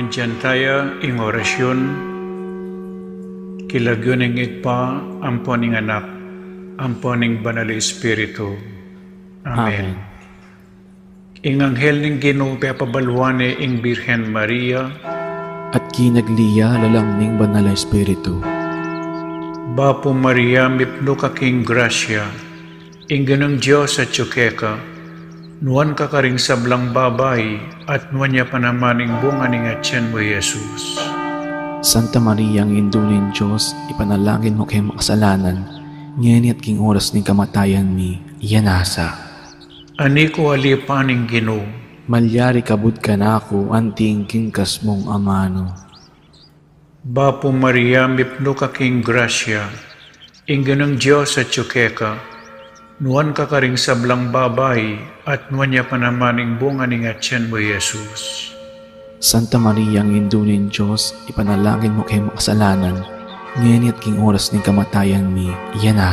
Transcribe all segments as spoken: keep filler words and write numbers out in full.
Dian taya ing orasyun. King lagyu ning Ibpa, ampo ning Anak, ampo ning Banal a Espiritu. Amen. Amen. Ing anghel ning Ginu pepabaluan ne ing Birhen Maria. At kinagli ya lalam ning Banal a Espiritu. Bapu Maria, mipnu ka king grasya, ing Ginung Dios atyu keka, nuan ka karing sablang babai, at nuan ya pa naman ing bunga ning atyan mu, Jesus. Santa Maria, Indu ning Dios, ipanalangin mu keng makasalanan, ngeni at king oras ning kamatayan mi. Amen. Ani ku ali pa ning Ginu. Malyari kabud kanaku anti ing kingkas mung amanu. Bapu Maria, mipnu ka king grasya, ing Ginung Dios atyu keka, nuan ka karing sablang babai, at nuan ya pa naman ing bunga ning atyan mu, Jesus. Santa Maria, Indu ning Dios, ipanalangin mu keng makasalanan, ngeni at king oras ning kamatayan mi. Amen.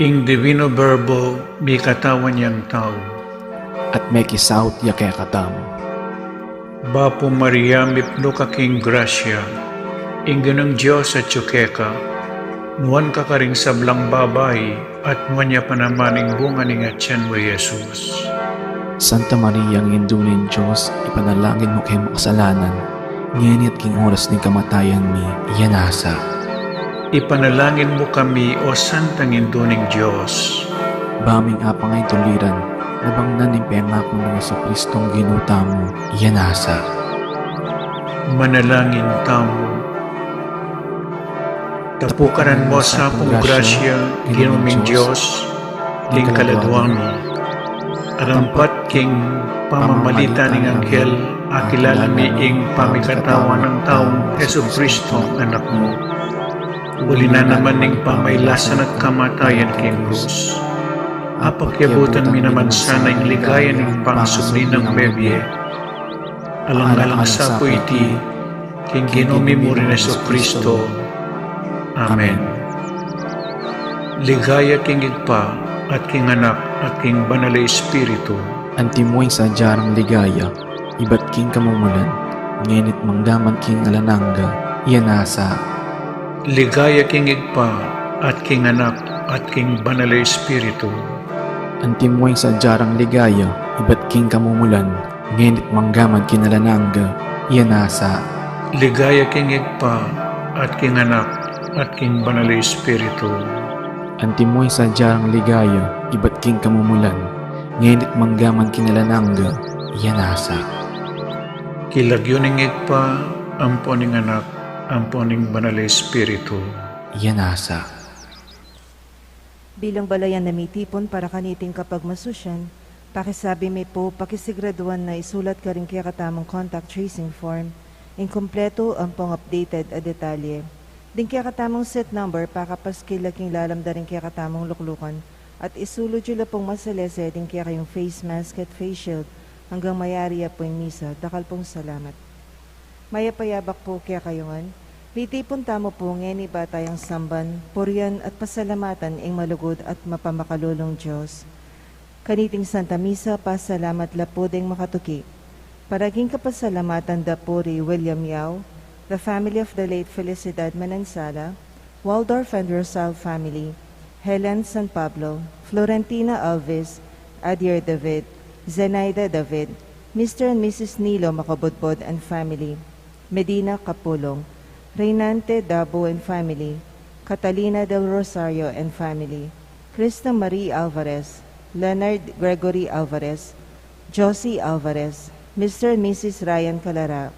Ing Divino Verbo mikatawan yang tau. At mekisaut ya kekatamu. Bapu Maria, mipnu ka king grasya, ing Ginung Dios atyu keka, nuan ka karing sablang babai, at nuan ya pa naman ing bunga ning atyan mu, Jesus. Santa Maria, Indu ning Dios, ipanalangin mu keng makasalanan, ngeni at king oras ning kamatayan mi. Amen. Ipanalangin mu kami, O Santang Indu ning Dios. Ba ming apang ay tuliran, nabangnan ning pengaku nang Jesucristong Ginu tamu. Amen. Manalangin tamu. Tapukaran mu sa pung grasya, Ginu ming Dios, ding kaladua mi. Arampat king pamamalit ning anghel, akilala mi ing pamikatawan nang taung Jesucristo, Anak mu. Uli na naman ning pamailasan at kamatayan king krus, apakyabutan mi naman sana ing ligaya ning pangasubli nang mebie. Alang-alang sa pu iti, king Ginu mi mu ring Jesucristo. Amen. Ligaya king Ibpa, at king Anak, at king Banal a Espiritu. Antimo ing sadya rang ligaya, ibat king kamumulan, ngeni't manggaman king alang angga. Amen. Ligaya king Ibpa, at king Anak, at king Banal a Espiritu. Antimo ing sadya rang ligaya, ibat king kamumulan, ngeni't manggaman king alang angga. Amen. Ligaya king Ibpa, at king Anak, at king Banal a Espiritu. Antimo ing sadya rang ligaya, ibat king kamumulan, ngeni't manggaman king alang angga. Amen. King lagyu ning Ibpa, ampo ning Anak, ampo ning Banal a Espiritu. Amen. Bilang balayan na mitipun para kaniting kapagmasusyan, pakisabi mi pu, pakisiguraduan na isulat karing kekatamung contact tracing form ing kumpletu ampong updated a detalye. Ding kekatamung seat number, pakapaskil la king lalam da ring kekatamung luklukan, at isulud yu la pung masalese ding kekayung face mask at face shield anggang mayari ya pu ing misa. Dakal pung salamat. Mayap a yabak pu kekayu ngan. Mitipun tamu pu ngeni ba tayang samban, purian at pasalamatan ing malugud at mapamakalulung Dios. Kaniting Santa Misa, pasalamat la pu ding makatuki. Para king kapasalamatan da pu ri William Yao, the family of the late Felicidad Manansala, Waldorf and Rosal family, Helen San Pablo, Florentina Alves, Adier David, Zenaida David, Mister and Missus Nilo Macabudbod and family, Medina Capulong, Reynante Dabo and family, Catalina del Rosario and family, Krista Marie Alvarez, Leonard Gregory Alvarez, Josie Alvarez, Mister and Missus Ryan Calara,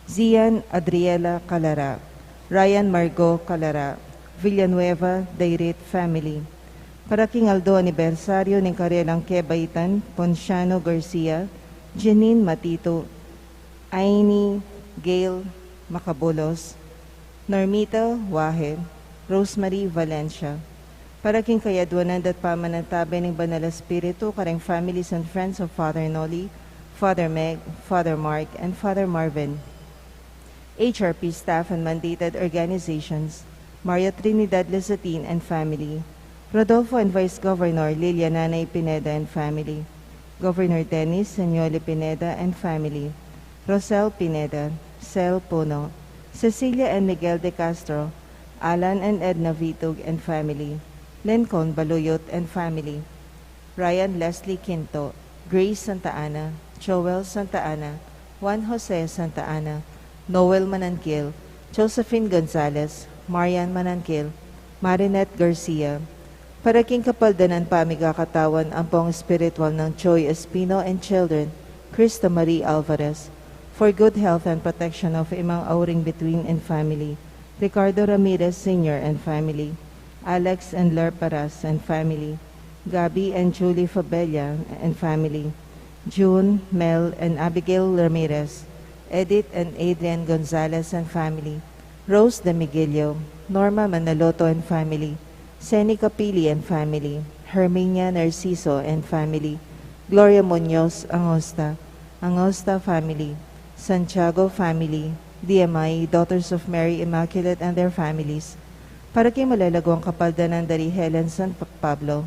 Zian Adriela Calara, Ryan Margot Calara, Villanueva Dairit family. Para king aldo anibersaryo ning karelang kebaitan, Ponciano Garcia, Janine Matito, Aini Gail Macabulos, Normita Wahe, Rosemary Valencia. Para king kayadwanan da't pamanantabe ning Banal a Espiritu kareng families and friends of Father Noli, Father Meg, Father Mark, and Father Marvin. H R P staff and mandated organizations, Maria Trinidad Lizotin and family, Rodolfo and Vice Governor Lilia Nanay Pineda and family, Governor Dennis Seniole Pineda and family, Rosel Pineda, Sel Puno, Cecilia and Miguel de Castro, Alan and Edna Vitug and family, Lincoln Baluyot and family, Ryan Leslie Quinto, Grace Santa Ana, Joel Santa Ana, Juan Jose Santa Ana, Noel Mananquil, Josephine Gonzalez, Marian Mananquil, Marinette Garcia, para king kapaldanan pamigakatawan ampong espiritual nang Joy Espino and children, Krista Marie Alvarez, for good health and protection of Imang Auring Between and family, Ricardo Ramirez Senior and family, Alex and Ler Paras and family, Gabby and Julie Fabella and family, June, Mel, and Abigail Ramirez, Edith and Adrian Gonzalez and family, Rose de Miguelio, Norma Manaloto and family, Seni Capili and family, Herminia Narciso and family, Gloria Munoz Angosta, Angosta family, Santiago family, D M I, Daughters of Mary Immaculate and their families, para king malalaguang kapaldanan da ri Helen San Pa-, Pablo,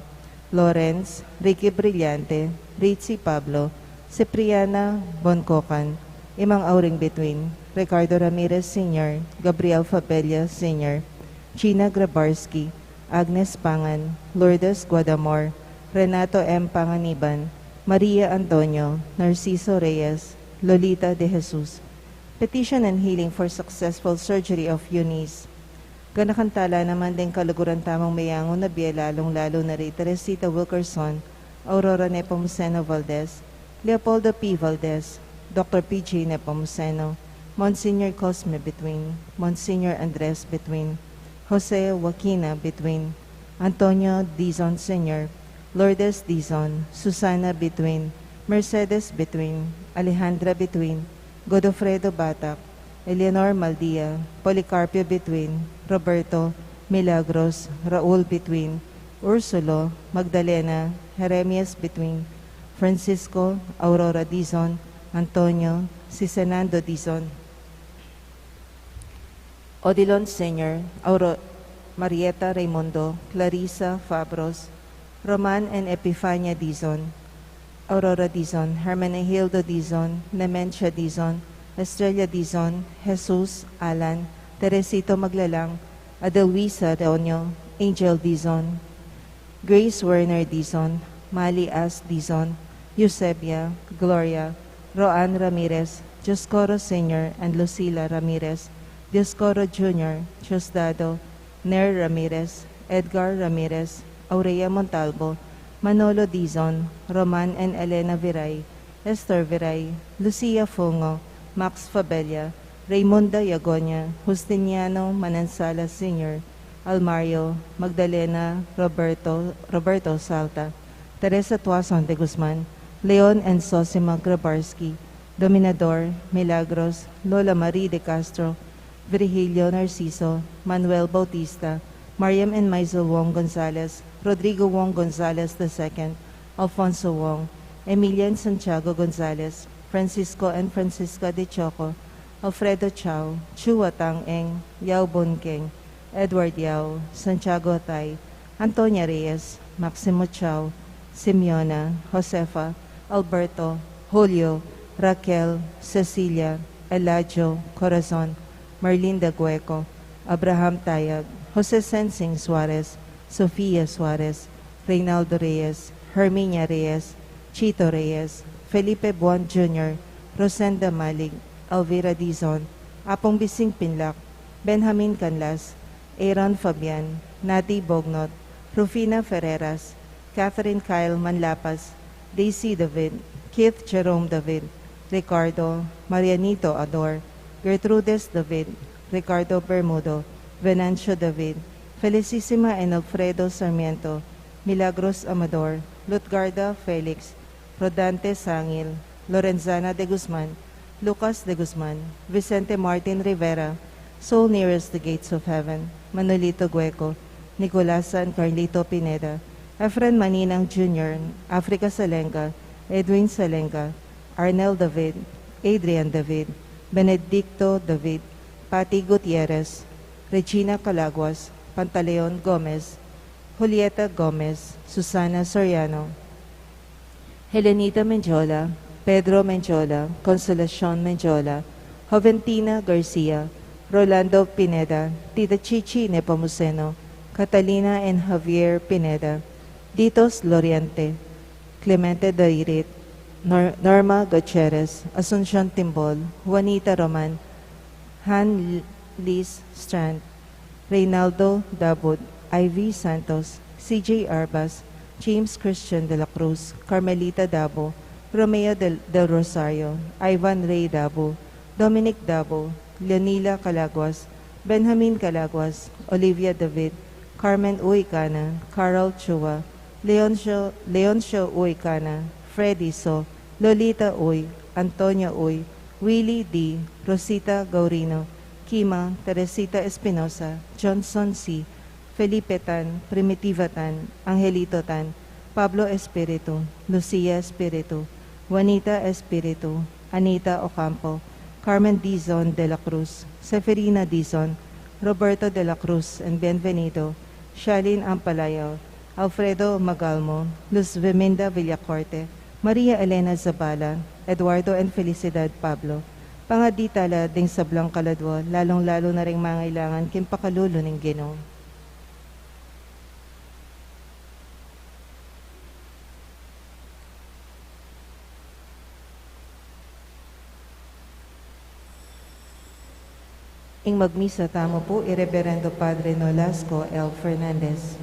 Lawrence, Ricky Brillante, Ritzy Pablo, Cipriana Boncocan, Imang Auring Between, Ricardo Ramirez Senior, Gabriel Fabella Senior, Gina Grabarski, Agnes Pangan, Lourdes Guadamor, Renato M. Panganiban, Maria Antonio, Narciso Reyes, Lolita de Jesus. Petition and healing for successful surgery of Eunice. Ganakan tala naman deng kaluguran tamung meangu na bie, lalung-lalu na ri Teresita Wilkerson, Aurora Nepomuceno Valdez, Leopoldo P. Valdez, Doctor P J Nepomuceno, Monsignor Cosme Between, Monsignor Andres Between, Jose Joaquina Between, Antonio Dizon Senior, Lourdes Dizon, Susana Between, Mercedes Between, Alejandra Between, Godofredo Batak, Eleanor Maldia, Policarpio Between, Roberto, Milagros, Raul Between, Ursulo, Magdalena, Jeremias Between, Francisco, Aurora Dizon, Antonio, Sisenando Dizon, Odilon Senior, Auro-, Marieta Raimundo, Clarissa Fabros, Roman and Epifania Dizon, Aurora Dizon, Hermenegildo Dizon, Nemencia Dizon, Estrella Dizon, Jesus, Alan, Teresito Maglalang, Adelwisa Reonio, Angel Dizon, Grace Werner Dizon, Mali As Dizon, Eusebia, Gloria, Roan Ramirez, Dioscoro Senior and Lucila Ramirez, Dioscoro Junior, Diosdado, Ner Ramirez, Edgar Ramirez, Aurea Montalvo, Manolo Dizon, Roman and Elena Viray, Esther Viray, Lucia Fungo, Max Fabella, Raymunda Yagonia, Justiniano Manansala Senior, Almario, Magdalena, Roberto, Roberto Salta, Teresa Tuason de Guzman, Leon and Sosima Grabarski, Dominador, Milagros, Lola Marie de Castro, Virgilio Narciso, Manuel Bautista, Mariam and Maisel Wong Gonzalez, Rodrigo Wong Gonzalez the second, Alfonso Wong, Emilian Santiago Gonzalez, Francisco and Francisca de Choco, Alfredo Chao, Chua Tang Eng, Yao Bun Keng, Edward Yao, Santiago Atay, Antonia Reyes, Maximo Chao, Simeona, Josefa, Alberto, Julio, Raquel, Cecilia, Eladio, Corazon, Marlinda Gueco, Abraham Tayag, Jose Sensing Suarez, Sofia Suarez, Reynaldo Reyes, Herminia Reyes, Chito Reyes, Felipe Buan Junior, Rosenda Malig, Elvira Dizon, Apong Bising Pinlac, Benjamin Canlas, Aaron Fabian, Nati Bognot, Rufina Ferreras, Catherine Kyle Manlapas, Daisy David, Keith Jerome David, Ricardo, Marianito Ador, Gertrudes David, Ricardo Bermudo, Venancio David, Felicissima and Alfredo Sarmiento, Milagros Amador, Lutgarda Felix, Rodante Sangil, Lorenzana de Guzman, Lucas de Guzman, Vicente Martin Rivera, Soul Nearest the Gates of Heaven, Manolito Gueco, Nicolas and Carlito Pineda, Efren Maninang Junior, Africa Salenga, Edwin Salenga, Arnel David, Adrian David, Benedicto David, Patty Gutierrez, Regina Calaguas, Pantaleon Gomez, Julieta Gomez, Susana Soriano, Helenita Mendiola, Pedro Mendiola, Consolacion Mendiola, Joventina Garcia, Rolando Pineda, Tita Chichi Nepomuceno, Catalina and Javier Pineda, Ditos Loriente, Clemente Dairit, Nor-, Norma Gutierrez, Asuncion Timbol, Juanita Roman, Han Liz Strand, Reynaldo Dabud, Ivy Santos, C J Arbas, James Christian de la Cruz, Carmelita Dabo, Romeo del, del Rosario, Ivan Rey Dabo, Dominic Dabo, Leonila Calaguas, Benjamin Calaguas, Olivia David, Carmen Uy Cana, Carol Chua, Leoncio, Leoncio Uy Cana, Freddy So, Lolita Uy, Antonio Uy, Willie D, Rosita Gaurino, Kima, Teresita Espinosa, Johnson C, Felipe Tan, Primitiva Tan, Angelito Tan, Pablo Espiritu, Lucia Espiritu, Juanita Espiritu, Anita Ocampo, Carmen Dizon de la Cruz, Seferina Dizon, Roberto de la Cruz and Bienvenido, Shalin Ampalayo, Alfredo Magalmo, Luz Viminda Villacorte, Maria Elena Zabala, Eduardo and Felicidad Pablo. Pangadi tala ding sablang kaladwa, lalung-lalu na ring mangailangan king pakalulu ning Ginu. Ing magmisa tamu pu i Reverendo Padre Nolasco L Fernandez.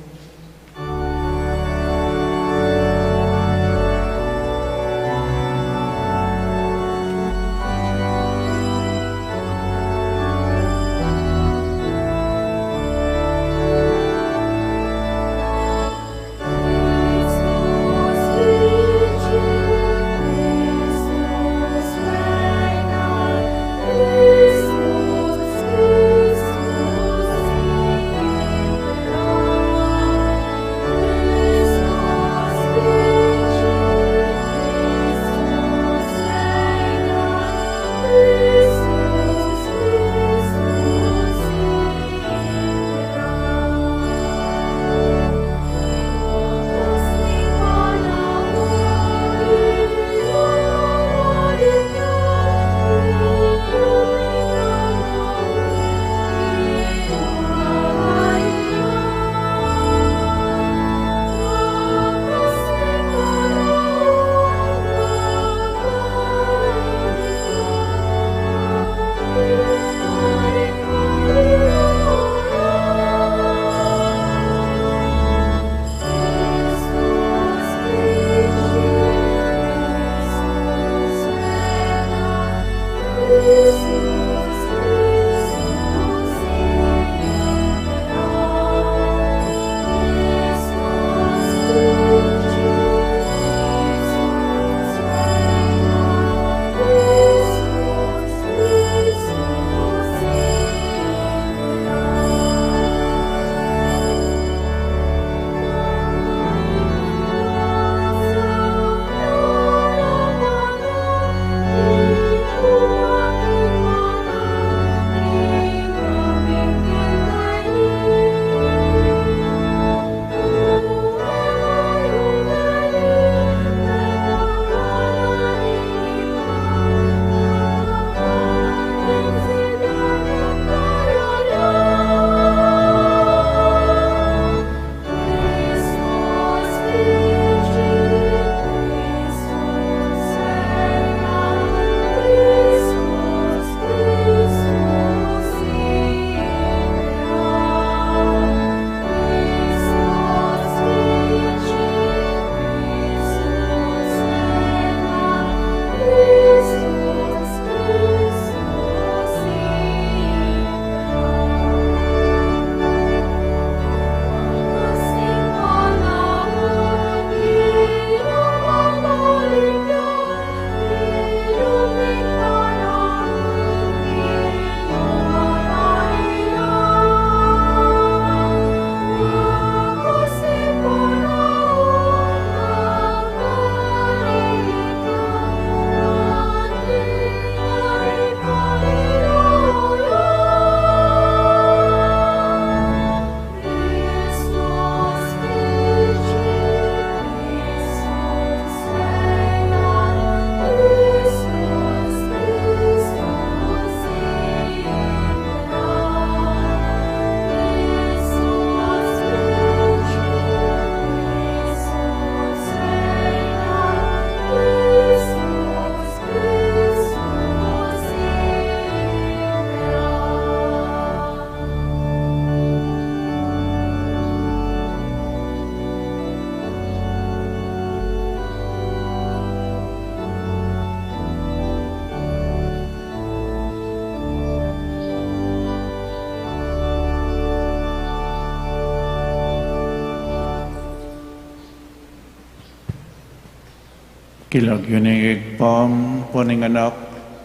King lagyu ning Ibpa, ampo ning Anak,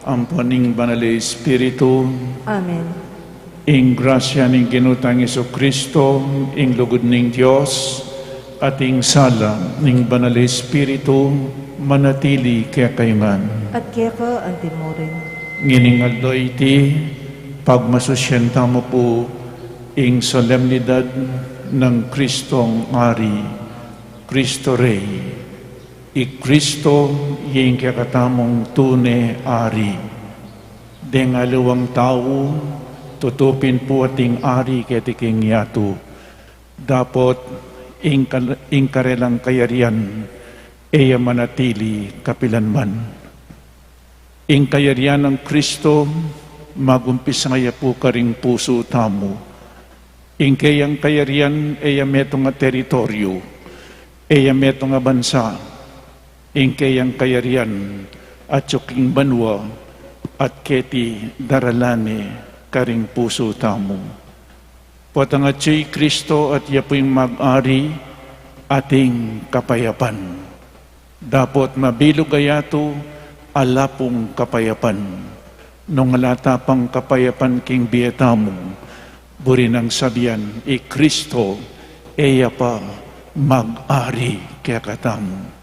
ampo ning Banal a Espiritu. Amen. Ing grasya ning Ginu tang Jesucristo, ing lugud ning Dios, at ing sala ning Banal a Espiritu, manatili kekayu ngan. At keka anti murin. Ngening aldo iti, pagmasusyan tamu pu ing solemnidad nang Kristong Ari, Cristo Rey. I Kristo ya ing kekatamung tune Ari. Deng aliwang tau, tutu pin pu ating ari keti king yatu. Dapot ing kal-, ing karelang kayarian, e ya manatili kapilanman. Ing kayarian nang Kristo, mag-umpisa ya pu karing pusu tamu. Ing keyang kayarian, e ya metung a teritoryu, e ya metung a bansa. Ing keyang kayarian, atyu king banua, at keti daralan ne karing pusu tamu. Potang atyu i Kristo at ya pu ing mag-ari, ating kapayapan. Dapot mabilug a yatu, ala pung kapayapan. Nung ala ta pang kapayapan king bie tamu, buri nang sabian, i Kristo, e ya pa mag-ari kekatamu.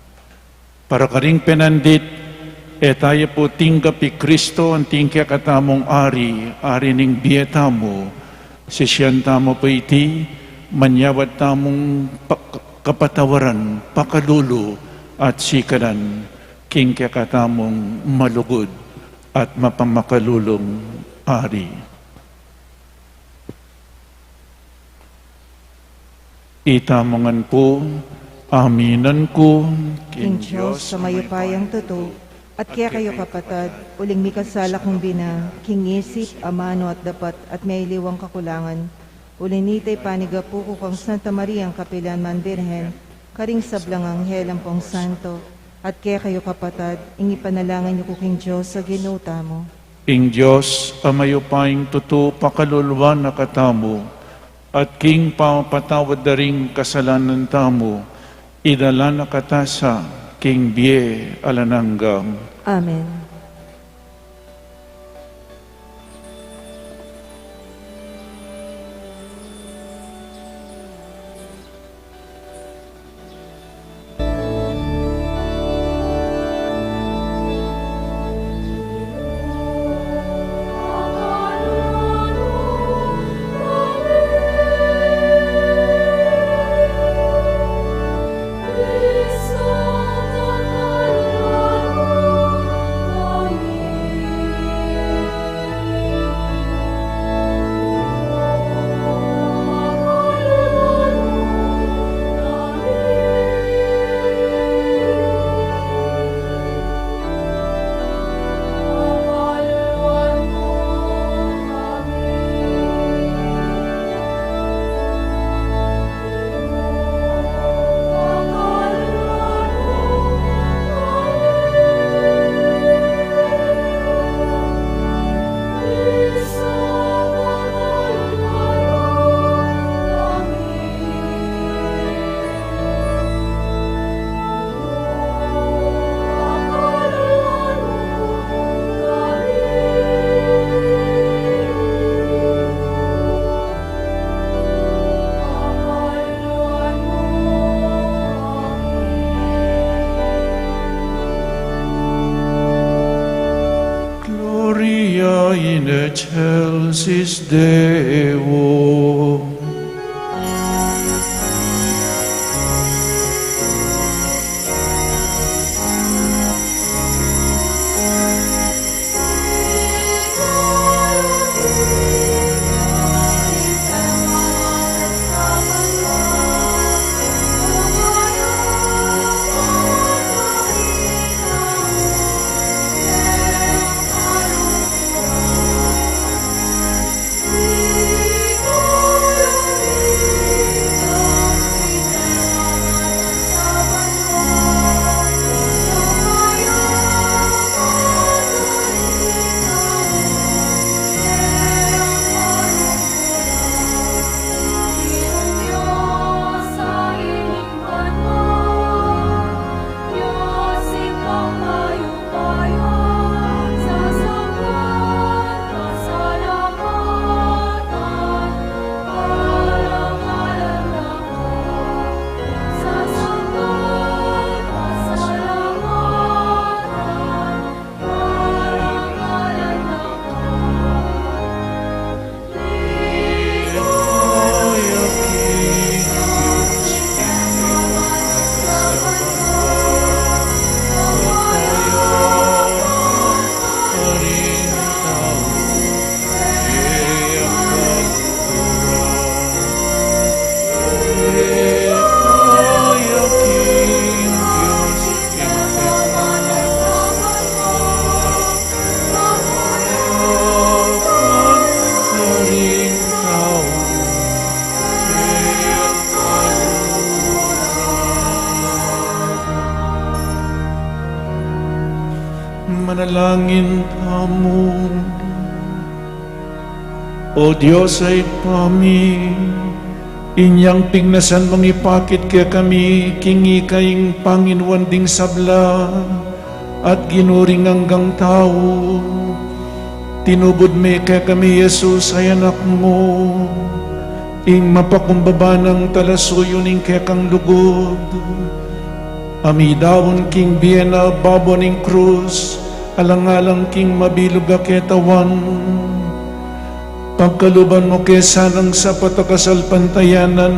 Para karing penandit, e ta ya pu tinggap i Kristo anting kekatamung Ari, Ari ning bie tamu, sisian tamu pu iti, manyawad tamung pak-, kapatawaran, pakalulu, at sikanan, king kekatamung malugud at mapamakalulung Ari. Itamu ngan pu, aminan ku king Dios a mayupayang tutu, at kekayu kapatad, uling mikasala kung bina, king isip, amanu at dapat, at miyaliwang kakulangan. Uli nita, ipanyawad ku kang Santa Mariang kapilanman Birhen, karing sablang anghel ampong santo, at kekayu kapatad, ing ipanalangin yu ku king Dios a Ginu tamu. Ing Dios a mayupayang tutu pakaluluan na katamu, at king pamapatawad da ring kasalanan tamu, idala na kata sa king bie alang angga. Amen. Gloria in excelsis Deo. Manalangin tamu. O Dios a Ibpa mi, inyang pignasan mung ipakit kekami king ika ing panginuan ding sabla at Ginu ring anggang tau, tinubud me kekami i Jesus a Anak mu, ing mapakumbaba nang talasuyu ning kekang lugud, a midaun king bie na babo ning krus, alang-alang king mabilug a ketawan. Pagkaluban mu ke sanang sapat a kasalpantayanan,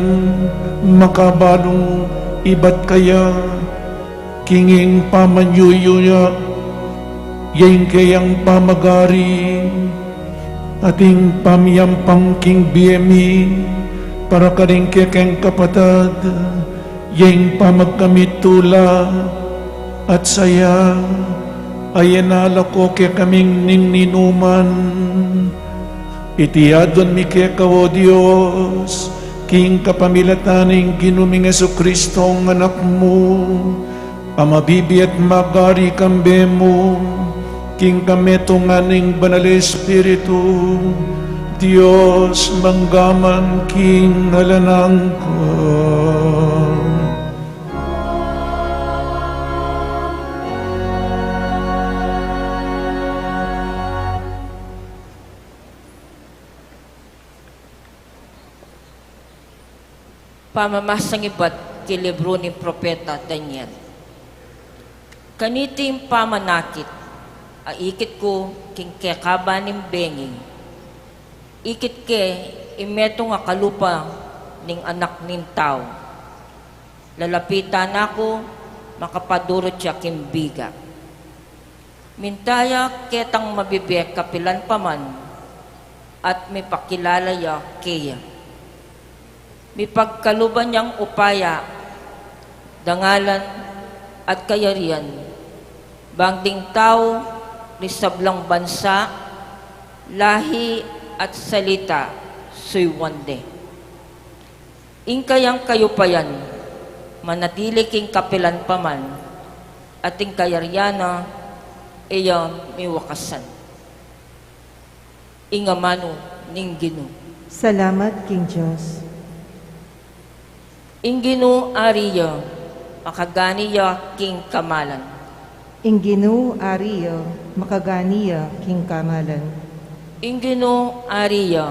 makabalung ibat kaya king ing pamanyuyuya, ya ing keyang pamagari, at ing pamiyampang king bie mi, para karing kekeng kapatad, ya ing pamagkamitula, at saya, a yenala ko kekaming ning ninuman. Iti adwan mi keka, o Dios, king kapamilatan ning Ginu ming Jesucristo, a Anak mu, a mabibie at magari kambe mu, king kametungan ning Banal a Espiritu, Dios, mangga man king alang angga. Pamamasang ibat king libru ning propeta Daniel. Kaniting pamanakit a ikit ku king kekaban ning bengi, ikit ke ing metung a kalupa ning anak ning tau. Lalapitan na ku, makapadurut ya king biga. Minta ya ketang mabibie kapilan pa man, at mipakilala ya keya. Mipagkaluban yang upaya, dangalan, at kayarian, bang ding tau ning sablang bansa, lahi, at salita, suyuan de. Ing kayang kayupayan, manatili king kapilan pa man, at ing kayarian na, e ya miwakasan. Ing amanu ning Ginu. Salamat king Dios. Ing Ginu ari ya, makagani ya king kamalan. Ing Ginu ari ya, makagani ya king kamalan. Ing Ginu ari ya,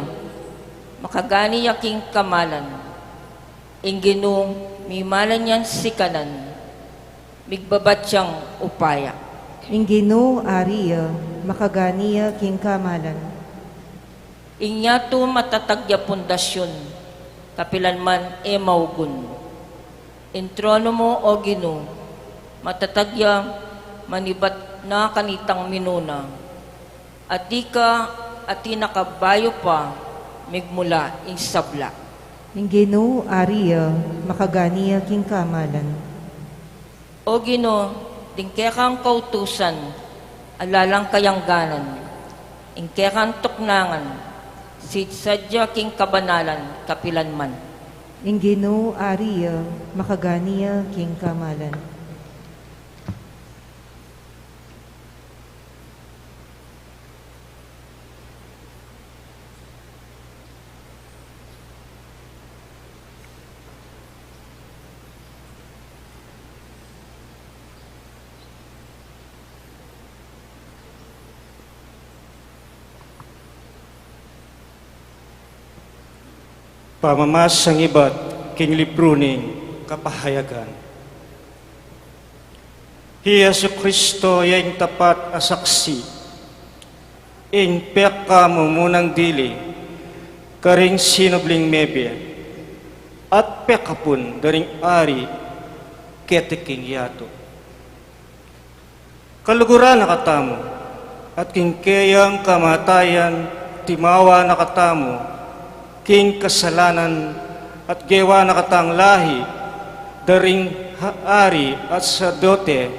makagani ya king kamalan. Ing Ginu, mimalan yang sikanan, migbabat yang upaya. Ing Ginu ari ya, makagani ya king kamalan. Ing yatu matatag ya pundasyun, kapilan man e maugun. Ing tronu mu, o Ginu, matatag ya, manibat na kanitang minuna. At ika, atin na kabayu pa, migmula ing sabla. Ing Ginu ari ya, makagani ya king kamalan. O Ginu, ding kekang kautusan, ala lang kayangganan, ing kekang tuknangan, sidsad ya king kabanalan, kapilan man. Ing Ginu ari ya, makagani ya king kamalan. Pamamasang ibat king libru ning Kapahayagan. Hi Jesucristo ya ing tapat a saksi, ing pekamumunang dili karing sinubling mebie, at pekapun da ring ari keti king yatu. Kaluguran na katamu, at king keyang kamatayan, timawa na katamu king kasalanan, at gewa na katang lahi da ring ha-, ari at saserdote,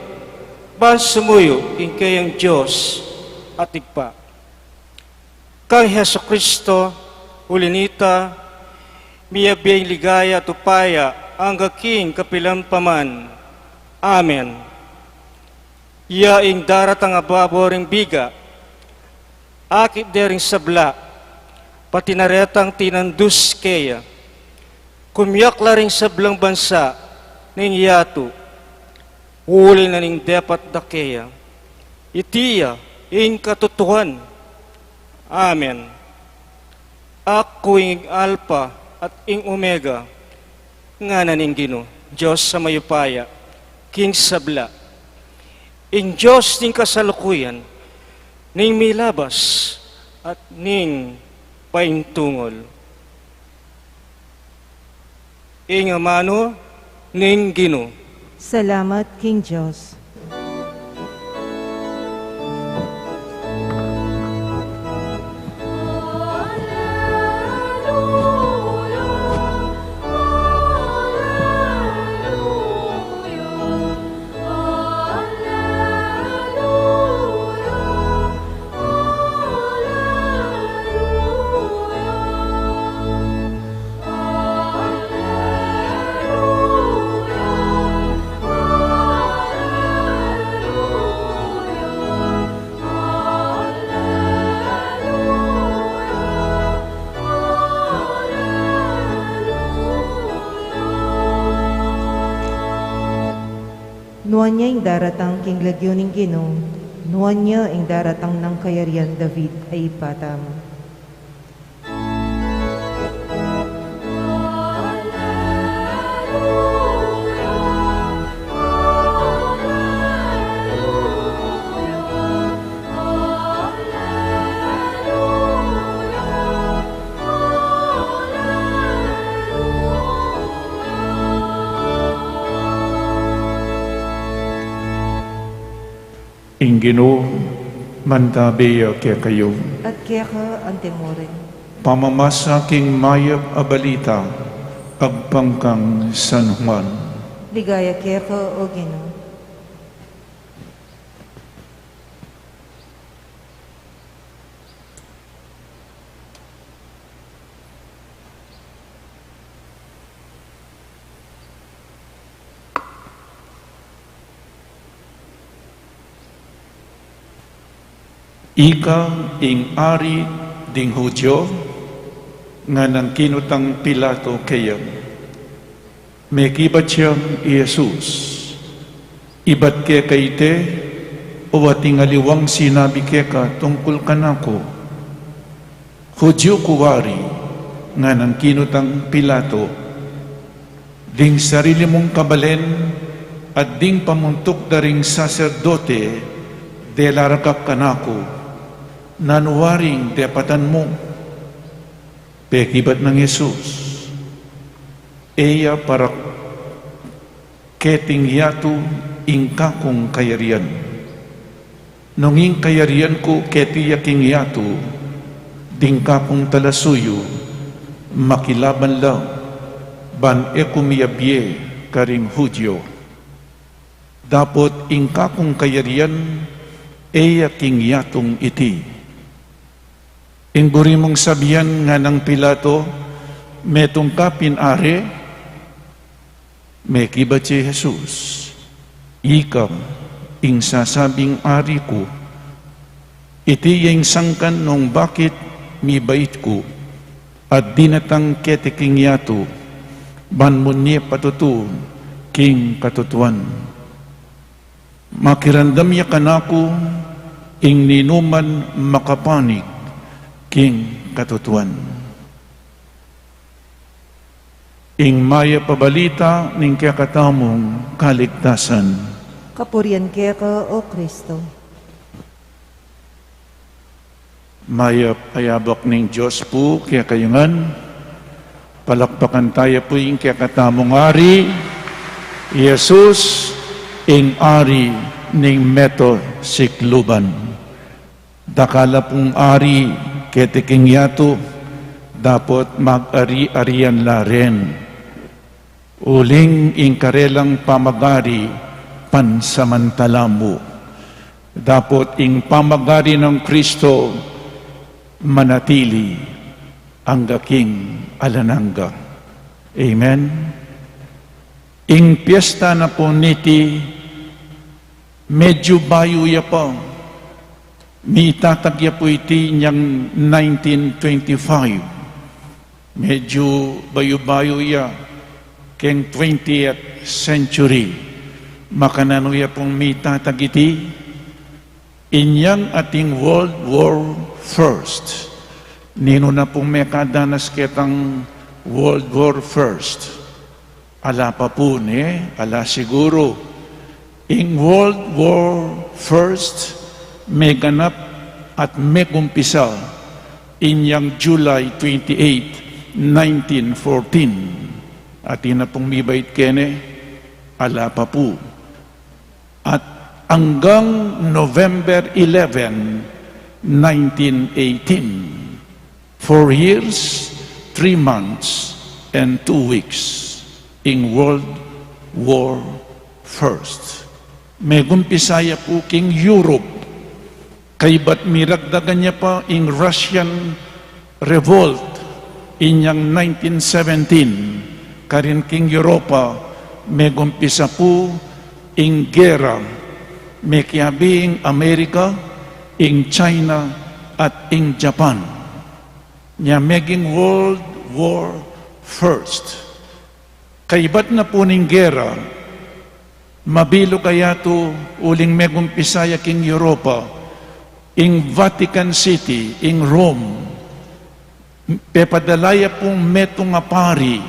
ban sumuyu king keyang Dios at Ibpa. Kang Jesucristo, uli nita, miyabie ing ligaya at upaya angga king kapilan pa man. Amen. Ya ing daratang a babo ring biga, akit de ring sabla, pati na retang tinandus keya. Kumiak la ring sablang bansa ning yatu, uli na ning depat da keya. Iti ya ing katutuan. Amen. Aku ing Alpa at ing Omega, ngana ning Ginu, Dios a mayupaya king sabla, ing Dios ning kasalukuyan, ning milabas, at ning paintungul. Ing amanu ning Ginu. Salamat king Dios. Nuan ya ing daratang king lagyu ning Ginu, nuan ya ing daratang nang kayarian David a ibpa tamu. Ing Ginu mantabe ya kekayu. At keka antimurin. Pamamasa king mayap a balita agpang kang San Juan. Ligaya keka, O Ginu. Ika ing ari ding Judio? Nganang kinutang Pilato keya. Mekibat yang i Jesus, "Ibat keka ite, o ating aliwang sinabi keka tungkul kanaku?" "Judio ku wari?" nganang kinutang Pilato. "Ding sarili mung kabalen at ding pamuntuk da ring saserdote, dela raka kanaku. Nanu waring depatan mu?" Pekibat nang Jesus, "E ya para keting yatu ing kakung kayarian. Nung ing kayarian ku keti ya king yatu, ding kakung talasuyu, makilaban la, ban e ku miyabie karing Judio. Dapot ing kakung kayarian e ya king yatung iti." "Ing buri mung sabian?" nganang Pilato, "metung ka pin ari?" Mekibat i Jesus, "Ika ing sasabing ari ku. Iti ya ing sangkan nung bakit mibait ku at dinatang keti king yatu, ban munye patutu king katutuan. Makiramdam ya kanaku ing ninuman makapanik king katutuan." Ing mayap a balita ning kekatamung kaligtasan. Kapurian keka, O Kristo. Mayap a yabak ning Dios pu kekayu ngan. Palakpakan taya pu ing kekatamung Ari, i Jesus, ing Ari ning meto sikluban. Dakal la pung ari keti king yatu, dapot mag-ari-arian la ren. Uling ing karelang pamag-ari pansamantala mu, dapot ing pamag-ari nang Kristo manatili angga king alang angga. Amen. Ing piesta na pu niti Medyu bayu ya pa. Mitatag ya pu iti inyang nineteen twenty-five. Medyu bayu-bayu ya keng twentieth century. Makananu ya pung mitatag iti? Inyang ating World War First. Ninu na pung mekadanas ketang World War First? Ala pa pu, ne? Ala siguru. Ing World War First meganap at megumpisa inyang July twenty-eight, nineteen fourteen. Atin na pung mibait kene? Ala pa pu. At anggang November eleven, nineteen eighteen. Four years, three months, and two weeks ing World War First. Megumpisa ya pu king Europe, kaybat miragdagan ya pa ing Russian Revolt inyang nineteen seventeen. Karin king Europa, megumpisa pu ing gera, mekiabe ing Amerika, ing China, at ing Japan. Nya meging World War First. Kaybat na pu ning gera, mabilug a yatu uling megumpisa ya king Europa, ing Vatican City, ing Rome. Pepadala ya pung metung a pari,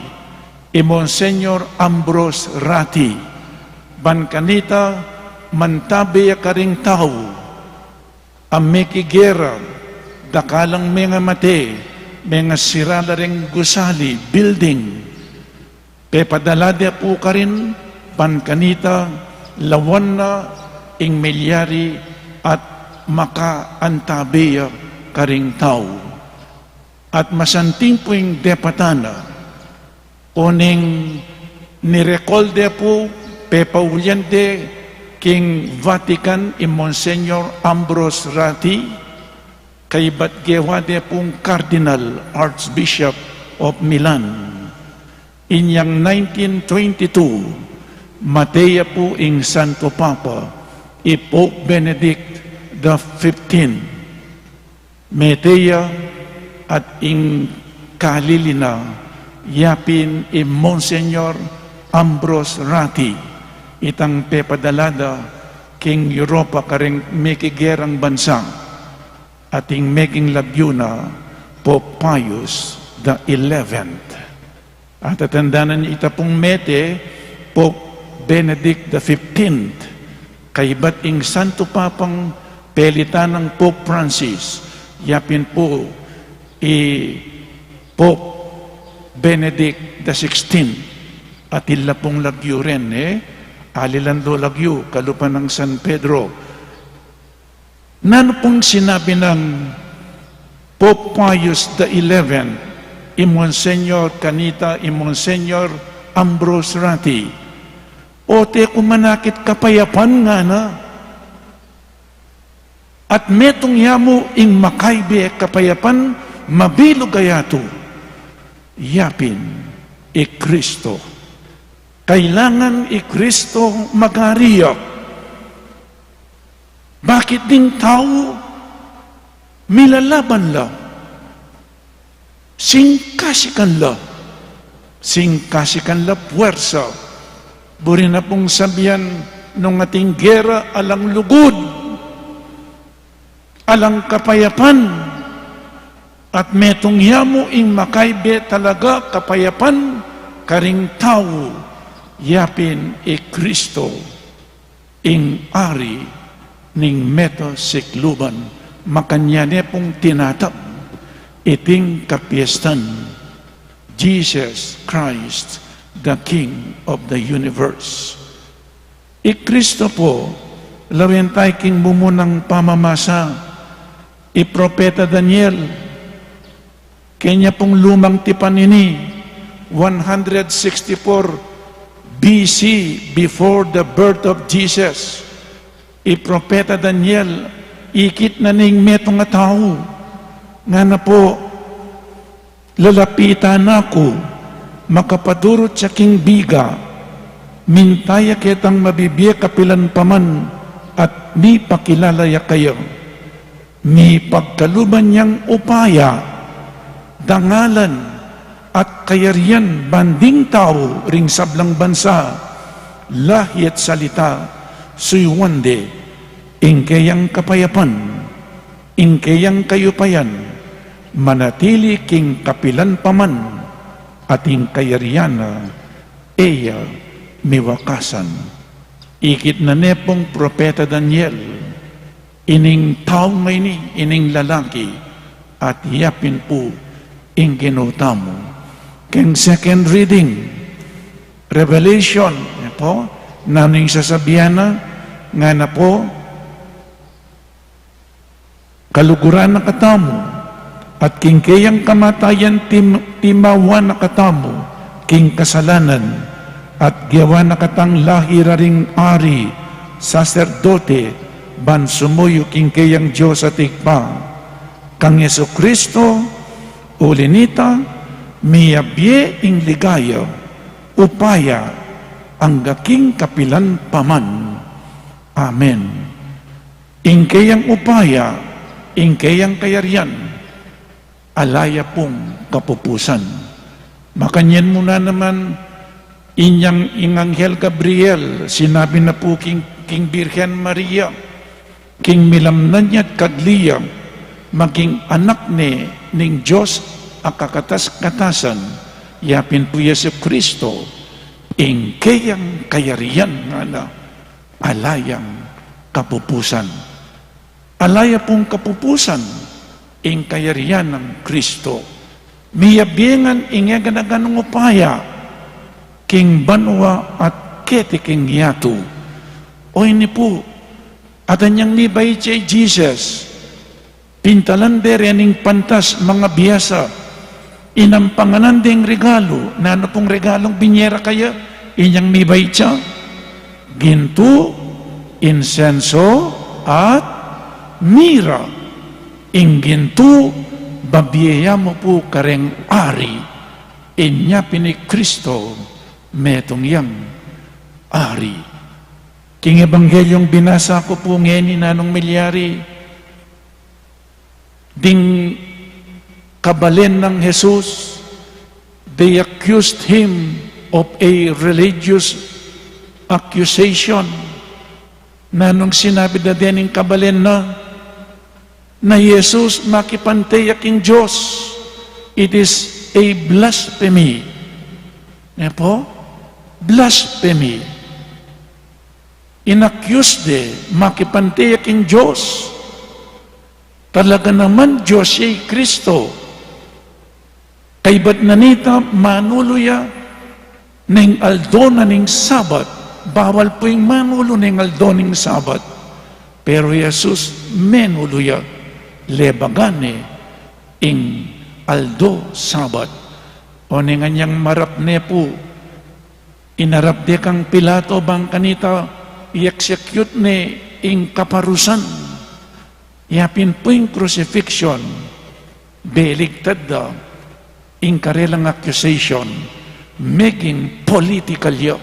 i Monsignor Ambrose Ratti, ban kanita mantabe ya karing tau a mekigera, dakalang mengamate, mengasira la ring gusali, building. Pepadala de pu karin, ban kanita lawan na ing milyari at makaantabe ya karing tau. At masanting pu ing depatan na, uling nirecall de pu, pepaulian de king Vatican i Monsignor Ambrose Ratti, kaybat gewa de pung Cardinal Archbishop of Milan. Inyang nineteen twenty-two, mate ya pu ing Santo Papa, i Pope Benedict the fifteenth. Mete ya at ing kalili na, yapin i Monsignor Ambrose Ratti, itang pepadala da king Europa karing mekigerang bansa, at ing meging lagyu na Pope Pius the eleventh. Atatandanan ita pung mete, Pope Benedict the fifteenth, kaybat ing Santo Papang pelitan nang Pope Francis, yapin pu i Pope Benedict the sixteenth, at ila pung lagyu rin, e? Alilan do lagyu, kalupa nang San Pedro. Nanu pung sinabi nang Pope Pius the eleventh, i Monsignor kanita, i Monsignor Ambrose Ratti? Ote ku manakit kapayapan, ngana, at metung ya mu ing makaibe kapayapan, mabilug a yatu, yapin i Kristo. Kailangan i Kristo magari ya. Bakit ding tau milalaban la? Singkasikan la. Singkasikan la puersa. Buri na pung sabian, nung ating gera, alang lugud, alang kapayapan, at metung ya mu ing makaibe talaga kapayapan karing tau, yapin i Kristo, ing Ari ning meta sikluban. Makanyan ne pung tinatag iting kapiestan, Jesus Christ, the King of the universe. I Kristo pu, lawen tayu king mumunang pamamasa, i Propeta Daniel, kenya pung lumang tipan ini, one hundred sixty-four B C, before the birth of Jesus. I Propeta Daniel, ikit na ning metung a tau, ngana pu, lalapitan na ku, makapadurut ya king biga, minta ya ketang mabibie kapilan pa man, at mipakilala ya kaya, mipagkaluban yang upaya, dangalan, at kayarian ban ding tau ring sablang bansa, lahi at salita, suyuan de ing keyang kapayapan, ing keyang kayupayan, manatili king kapilan pa man, at ing kayarian na e ya miwakasan. Ikit na ne pung propeta Daniel, ining tau ngeni, ining lalaki, at ya pin pu ing Ginu tamu. Keng second reading, Revelation, ne pu, nanu ing sasabian na, ngana pu, kaluguran na katamu, at king keyang kamatayan tim-, timawa na katamu king kasalanan, at gewa na katang lahi ra ring ari, saserdote, ban sumuyu king keyang Dios at Ibpa, kang Jesucristo. Uli nita, miyabie ing ligaya, upaya, angga king kapilan pa man. Amen. Ing keyang upaya, ing keyang kayarian, ala ya pung kapupusan. Makanyan mu na naman, inyang ing Anghel Gabriel, sinabi na pu king, king Birhen Maria, king milamnan ya't kagli ya, maging anak ne ning Dios a kakatas-katasan, ya pin pu Jesucristo, ing keyang kayarian ngana, ala yang kapupusan. Ala ya pung kapupusan ing kayarian nang Kristo. Miyabie ngan ing e gana-ganung upaya king banua at keti king yatu. O ini pu, adwan yang mibait ya i Jesus. Pintalan de rening pantas, mangabiasa. Inampangan de ing regalu. Nanu pung regalung binie ra kaya inyang mibait ya? Gintu, insenso, at mira. Ing gintu, babie ya mu pu kareng ari. Inya pin i Kristo, metung yang ari. King Ebanghelyo binasa ku pu ngeni, nanung milyari, ding kabalen nang Jesus, they accused him of a religious accusation. Nanung sinabi da dening kabalen na, na Jesus makipante ya king Dios? It is a blasphemy. Ne pu? Blasphemy. In-accuse de, makipante ya king Dios. Talaga naman, Dios ya i Kristo. Kaybat na nita, manulu ya ning aldo na ning Sabat. Bawal pu ing manulu ning aldo ning Sabat. Pero Jesus, menulu ya, lebagan ne ing aldo Sabat. O, ning anyang marap ne pu, inarap de kang Pilato bang kanita i-execute ne ing kaparusan. Ya pin pu ing crucifixion, beligtad da ing karelang accusation, meging political ya.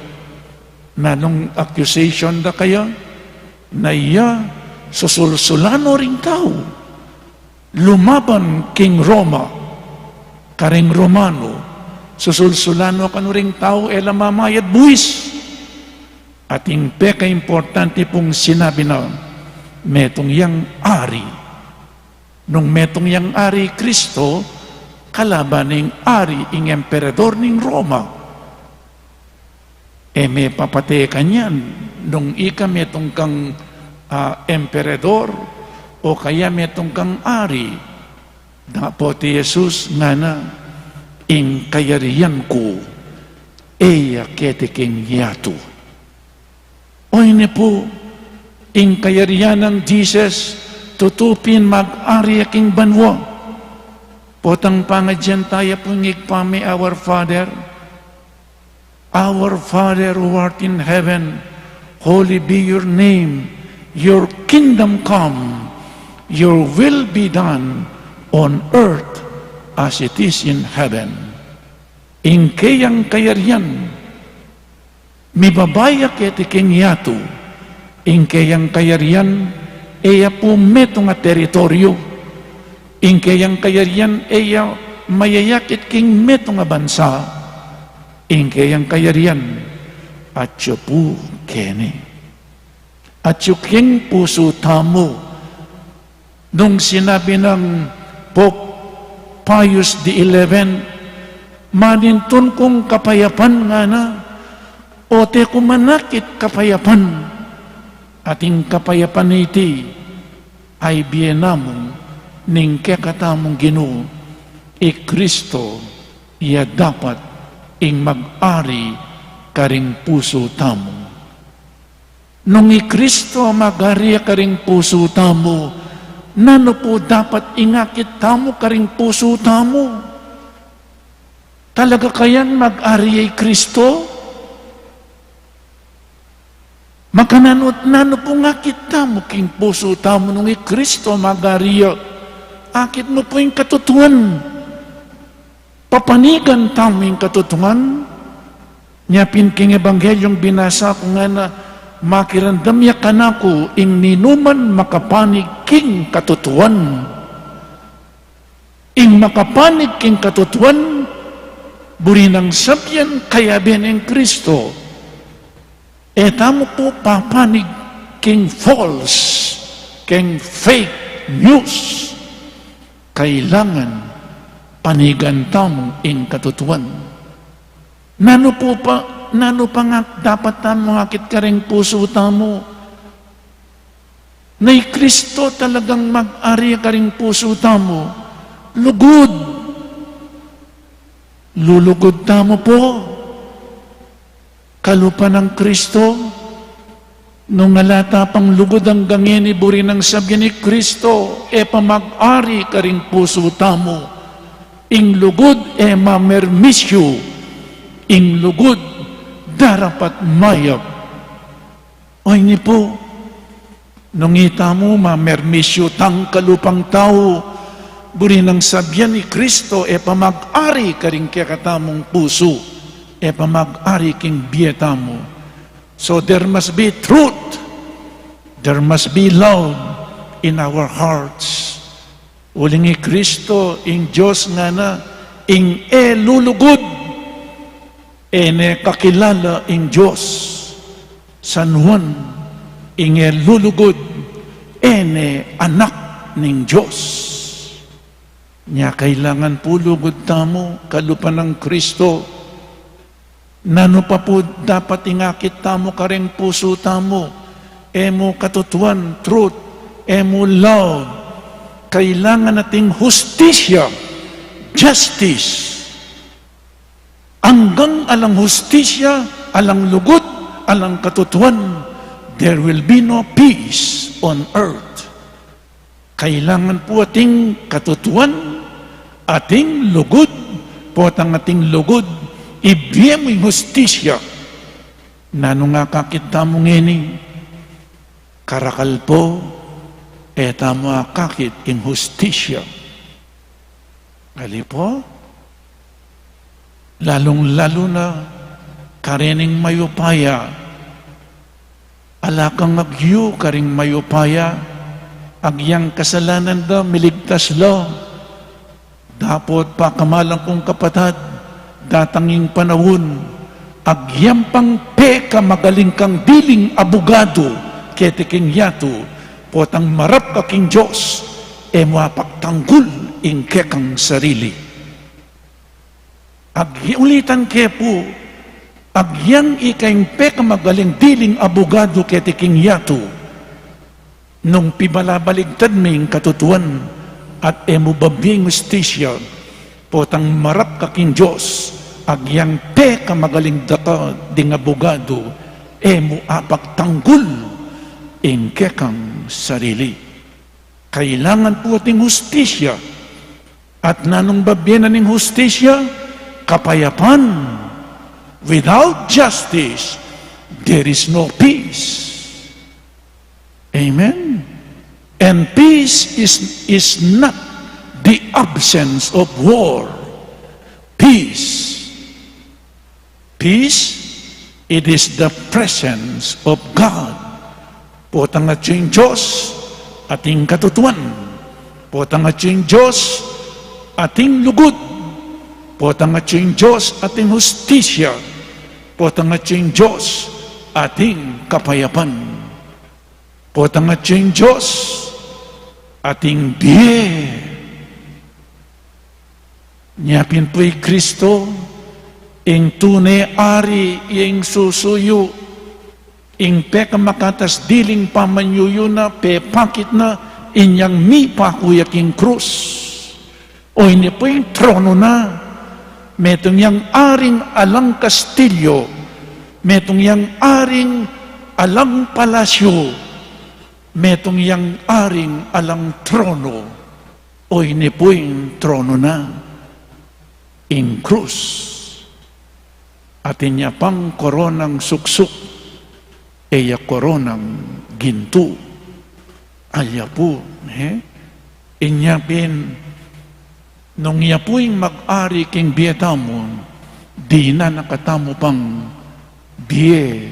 Nanung accusation da kaya? Na iya susulsulan no ring tau lumaban king Roma, karing Romano, susulsulan no kanu ring tau e la mamayad buis. At ing pekaimportante pung sinabi na, metung yang ari. Nung metung yang ari Kristo, kalaban ning ari ing emperador ning Roma. E me papate kanyan, nung ika metung kang, ah, emperador, o kaya metung kang ari. Dapot i Jesus ngana, ing kayarian ku, e ya keti king yatu. O ini pu, ing kayarian nang Jesus, tutu pin mag-ari ya king banua. Potang pangadyan taya pu ing Ibpa mi, Our Father, Our Father who art in heaven, holy be your name. Your kingdom come, your will be done on earth as it is in heaven. Ing keyang kayarian, mibaba ya keti king yatu, Ing keyang kayarian, e ya pu metung a teritoryu. Ing keyang kayarian, e ya mayayakit king metung a bansa. Ing keyang kayarian, atyu pu keni. Atyu king pusu tamu. Nung sinabi nang Pope Pius the eleventh, "Manintun kung kapayapan," ngana, "o te ku manakit kapayapan." At ing kapayapan iti, ay bie namu ning kekatamung Ginu, i Kristo, ya dapat ing mag-ari karing pusu tamu. Nung i Kristo mag-ari karing pusu tamu, nanu pu dapat ing akit tamu karing pusu tamu? Talaga kayang mag-ari ya i Kristo? Makananu at nanu pung akit tamu king pusu tamu nung i Kristo mag-ari ya? Akit mu pu ing katutuan. Papanigan tamu ing katutuan. Nya pin king ebangkelyung binasa ku ngana, makiramdam ya kanaku ing ninuman makapanig king katutuan. Ing makapanig king katutuan, buri nang sabian, kayabe neng Kristo. E tamu pu papanig king false, king fake news. Kailangan panigan tamu ing katutuan. Nanu pu pa, nanu pa nga dapat tamu akit karing pusu tamu? Na i Kristo talagang mag-ari karing pusu tamu. Lugud. Lulugud tamu pu kalupa nang Kristo? Nung ala ta pang lugud anggang ngeni, buri nang sabian i Kristo, e pa mag-ari karing pusu tamu. Ing lugud e mamermisyu, ing lugud darapat mayap. O ini pu, nung itamu mamermisyu tang kalupang tau, buri nang sabian i Kristo, e pa mag-ari karing kekatamung pusu, e pa mag-ari king bie tamu. So there must be truth, there must be love in our hearts. Uling i Kristo, ing Dios ngana, ing e lulugud, e ne kakilala ing Dios. San Juan, ing e lulugud, e ne anak ning Dios. Nya kailangan pu lugud tamu kalupa nang Kristo. Nanu pa pu dapat ing akit tamu karing pusu tamu? E mu katutuan, truth, e mu love. Kailangan ating hustisya, justice. Anggang alang hustisya, alang lugud, alang katutuan, there will be no peace on earth. Kailangan pu ating katutuan, ating lugud, potang ating lugud, ibie mu ing hustisya. Nanu nga akakit tamu ngeni? Karakal pu, e tamu akakit ing hustisya. Ali pu? Lalung-lalu na karening mayupaya. Ala kang agyu karing mayupaya, agyang kasalanan da, miligtas la. Dapot pakamalan kung kapatad, datang ing panaun, agyang pang pekamagaling kang diling abugadu keti king yatu, potang marap ka king Dios, e mu apaktanggul ing kekang sarili. Ag-, ulitan ke pu, agyang ika ing pekamagaling diling abugadu keti king yatu, nung pibalabaligtad me ing katutuan at e mu babie ing hustisya, potang marap ka king Dios, agyang pekamagaling da ka ding abugadu, e mu apaktanggul ing kekang sarili. Kailangan pu ating hustisya. At nanung babie na ning hustisya? Kapayapan. Without justice, there is no peace. Amen. And peace is, is not the absence of war. Peace Peace, it is the presence of God. Potang atyu ing Dios, ating katutuan. Potang atyu ing Dios, ating lugud. Potang atyu ing Dios, ating hustisya. Potang atyu ing Dios, ating kapayapan. Potang atyu ing Dios, ating bie. Inya pin pu i Kristo, ing tune Ari, ing susuyu, ing pekamakatas diling pamanyuyu na, pepakit na, inyang mipaku ya king krus. O ini pu ing trono na, metung yang aring alang kastilyo, metung yang aring alang palasyo, metung yang aring alang trono. O ini pu ing trono na, ing krus. Atin ya pang koronang suksuk, e ya koronang gintu. Alya pu, he? Inya pin, nung iya pu ing mag-ari king bie tamu, dinan na katamu pang bie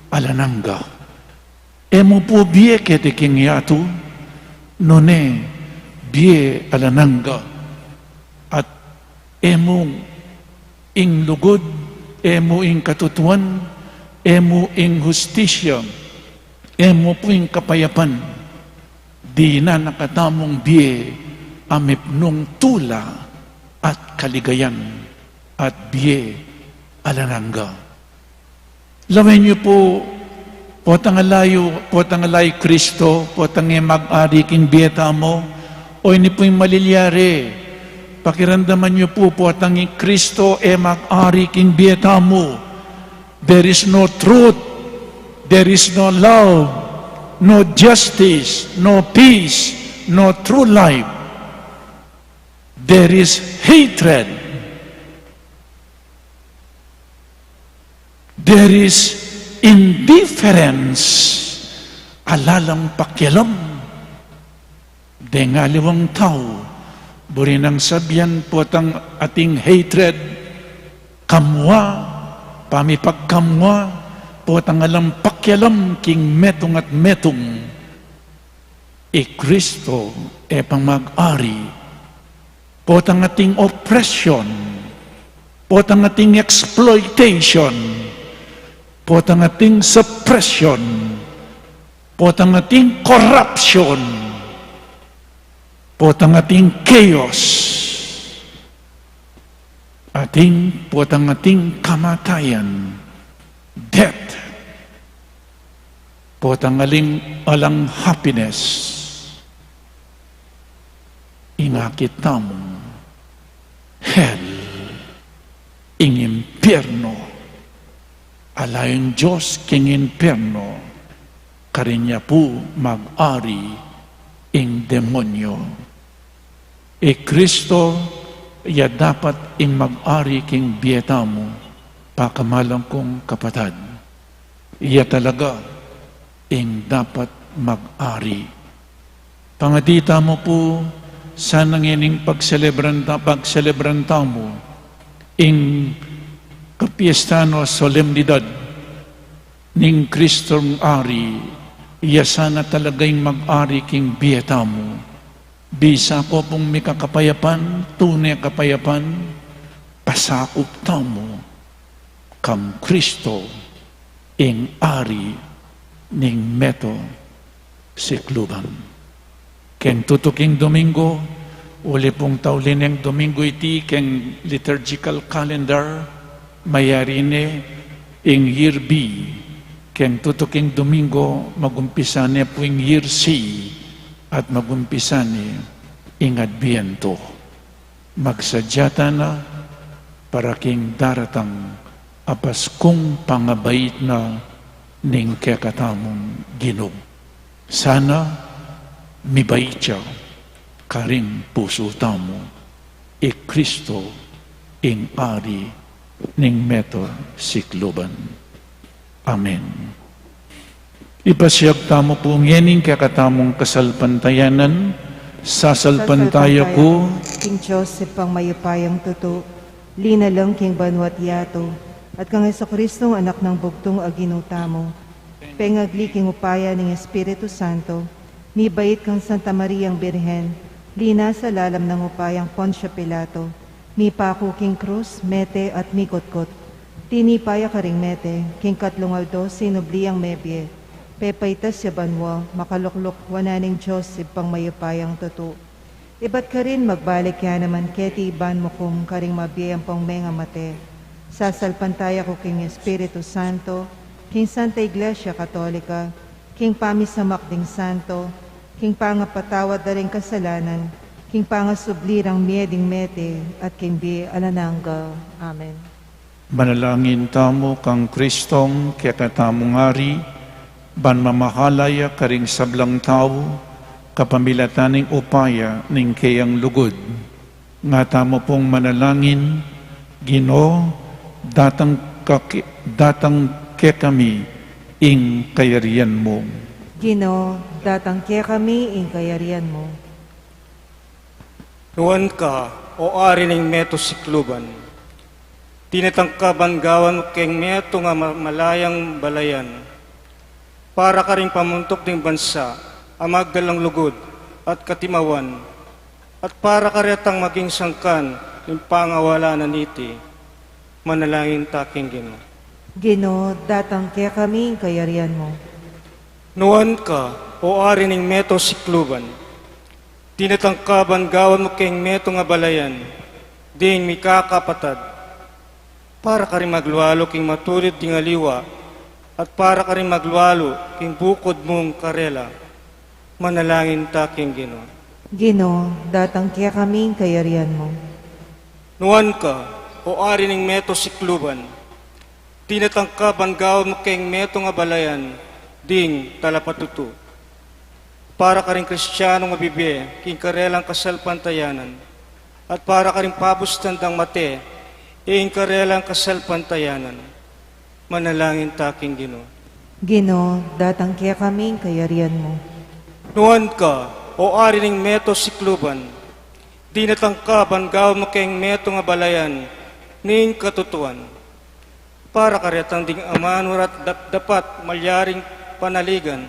alang angga. E mu pu bie keti king yatu, nune bie alang angga. At e mu ing lugud, e mu ing katutuan, e mu ing hustisya, e mu pu ing kapayapan, dinan na katamung bie a mipnung tula at kaligayan at bie alang angga. Lawen yu pu, potang ala yu, potang ala i Kristo, potang e mag-ari king bie tamu, o ini pu ing malilyari. Pakiramdaman yu pu, potang i Kristo e mag-ari king bie tamu, there is no truth, there is no love, no justice, no peace, no true life. There is hatred. There is indifference. Ala lang pakialam deng aliwang tau. Buri nang sabian, potang ating hatred, kamua, pamipagkamua, potang alang pakialam king metung at metung. I Kristo e pang mag-ari. Potang ating oppression, potang ating exploitation, potang ating suppression, potang ating corruption, potang ating chaos, ating, potang ating kamatayan, death, potang aling alang happiness, ing akit tamung hell, ing impierno. Ala ing Dios king impierno, karin ya pu mag-ari ing demonyo. I Kristo ya dapat ing mag-ari king bie tamu, pakamalan kung kapatad. Iya talaga ing dapat mag-ari. Pangadi tamu pu, sana ngening pagselebran ta-, pagselebran tamu ing kapiestan o solemnidad ning Kristong Ari, iya sana talaga ing mag-ari king bie tamu. Bisa ku pung mikakapayapan, tune kapayapan, pasakup tamu kang Kristo, ing Ari ning meto sikluban. Keng tutuking Domingo, uli pung tauli neng Domingo iti keng liturgical calendar, mayari ne ing Year B. Keng tutuking Domingo, magumpisa ne pu ing Year C, at magumpisa ne ing Adbiento. Magsadya tana para king daratang a Paskung pangabait na ning kekatamung Ginu. Sana mibait ya karing pusu tamu, i Kristo ing Ari ning meto sikluban. Amen. Ipasiag tamu pu ngening kekatamung kasalpantayanan. Sasalpantaya ku king Dios Ibpang mayupayang tutu, linalang king banua't yatu, at kang Jesucristong Anak nang bugtung a Ginu tamu, Pengagli king upaya ning Espiritu Santo, mibait kang Santa Mariang Birhen, linasa lalam nang upayang Poncio Pilato, mipaku king krus, mete at mikutkut. Tinipa ya karing mete, king katlung aldo sinubli yang mebie, pepaitas ya banua, makalukluk wanan ning Dios Ibpang mayupayang tutu. Ibat karin magbalik ya naman keti ban mukum karing mabie ampong mengamate. Sasalpantaya ku king Espiritu Santo, king Santa Iglesia Katolika, king pamisamak ding santo, king pangapatawad da ring kasalanan, king pangasubli rang mie ding mete, at king bie alang angga. Amen. Manalangin tamu kang Kristong kekatamung Ari, ban mamahala ya karing sablang tau, kapamilatan ning upaya ning keyang lugud. Nga tamu pung manalangin, Ginu, datang kaki-, datang kekami ing kayarian mu. Ginu, datang kekami ing kayarian mu. Nuan ka, o Ari ning meto sikluban, dinatang ka ban gawan mu keng metung a ma-, malayang balayan, para karing pamuntuk ding bansa a magdalang lugud at katimawan, at para karetang maging sangkan ning pangawala na niti. Manalangin ta king Ginu. Ginu, datang kekami ing kayarian mu. Nuan ka, o Ari ning meto sikluban, dinatang ka ban gawan mu keng metung a balayan ding mikakapatad, para karing maglualu king matulid ding aliwa, at para karing maglualu king bukud mung karela. Manalangin ta king Ginu. Ginu, datang kekami ing kayarian mu. Nuan ka, o Ari ning meto sikluban, dinatang ka ban gawan mu keng metung a balayan ding talapatutu, para karing Kristianung mabibie king karelang kasalpantayanan, at para karing pabustan dang mate ing karelang kasalpantayanan. Manalangin ta king Ginu. Ginu, datang kekami ing kayarian mu. Nuan ka, o Ari ning meto sikluban, dinatang ka ban gawan mu keng metung a balayan ning katutuan, para karetang ding amanu rat dapdapat malyaring panaligan,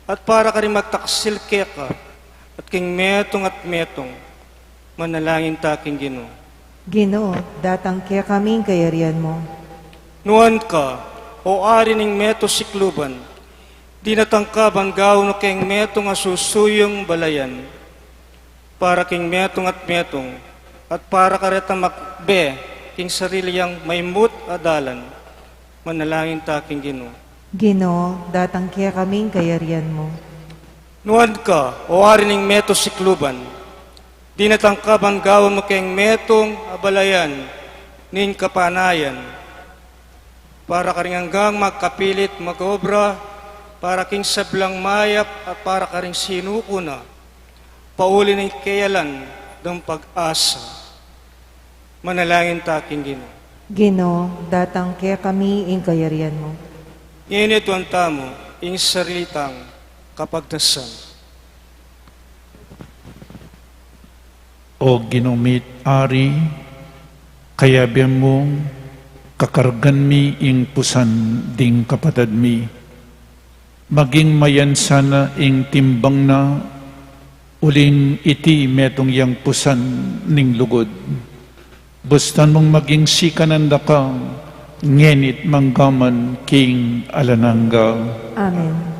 at para karing magtaksil keka at king metung at metung. Manalangin ta king Ginu. Ginu, datang kekami ing kayarian mu. Nuan ka, o Ari ning meto sikluban, dinatang ka ban gawan mu keng metung a susuyung balayan, para king metung at metung, at para karetang makbe king sarili yang maimut a dalan. Manalangin ta king Ginu. Ginu, datang kekami ing kayarian mu. Nuan ka, o Ari ning meto sikluban, dinatang ka ban gawan mu keng metung a balayan ning kapanayan, para karing anggang magkapilit mag-obra para king sablang mayap at para karing sinuku na, pauli ning keyalan dang pag-asa. Manalangin ta king Ginu. Ginu, datang kekami ing kayarian mu. Ngeni tuan tamu ing sarili tang kapagnasan. O Ginu mi, Ari, kayabe mu, kakargan mi ing pusan ding kapatad mi. Maging mayan sana ing timbang na, uling iti metung yang pusan ning lugud. Bustan mung maging sikanan da ka, ngeni't manggaman king alang angga. Amen.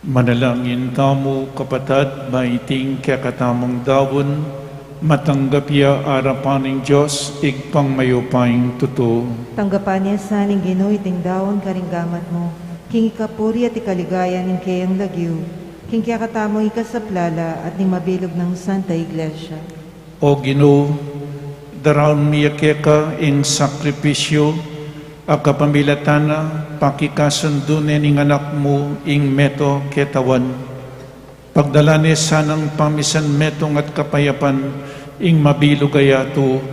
Manalangin tamu, kapatad, ba iting kekatamung daun, matanggap ya arapan ning Dios, Ibpang mayupayang tutu. Tanggapan ne sa ning Ginu iting daun karing gamat mu, king ikapuri at ikaligaya ning keyang lagyu, king kekatamung ikasaplala at ning mabilug nang Santa Iglesia. O Ginu, daraun mi ya keka ing sakripisyu a kapamilatan na pakikasundu ne ning Anak mu ing meto ketawan. Pagdalan ne sanang pamisan metung at kapayapan ing mabilug a yatu,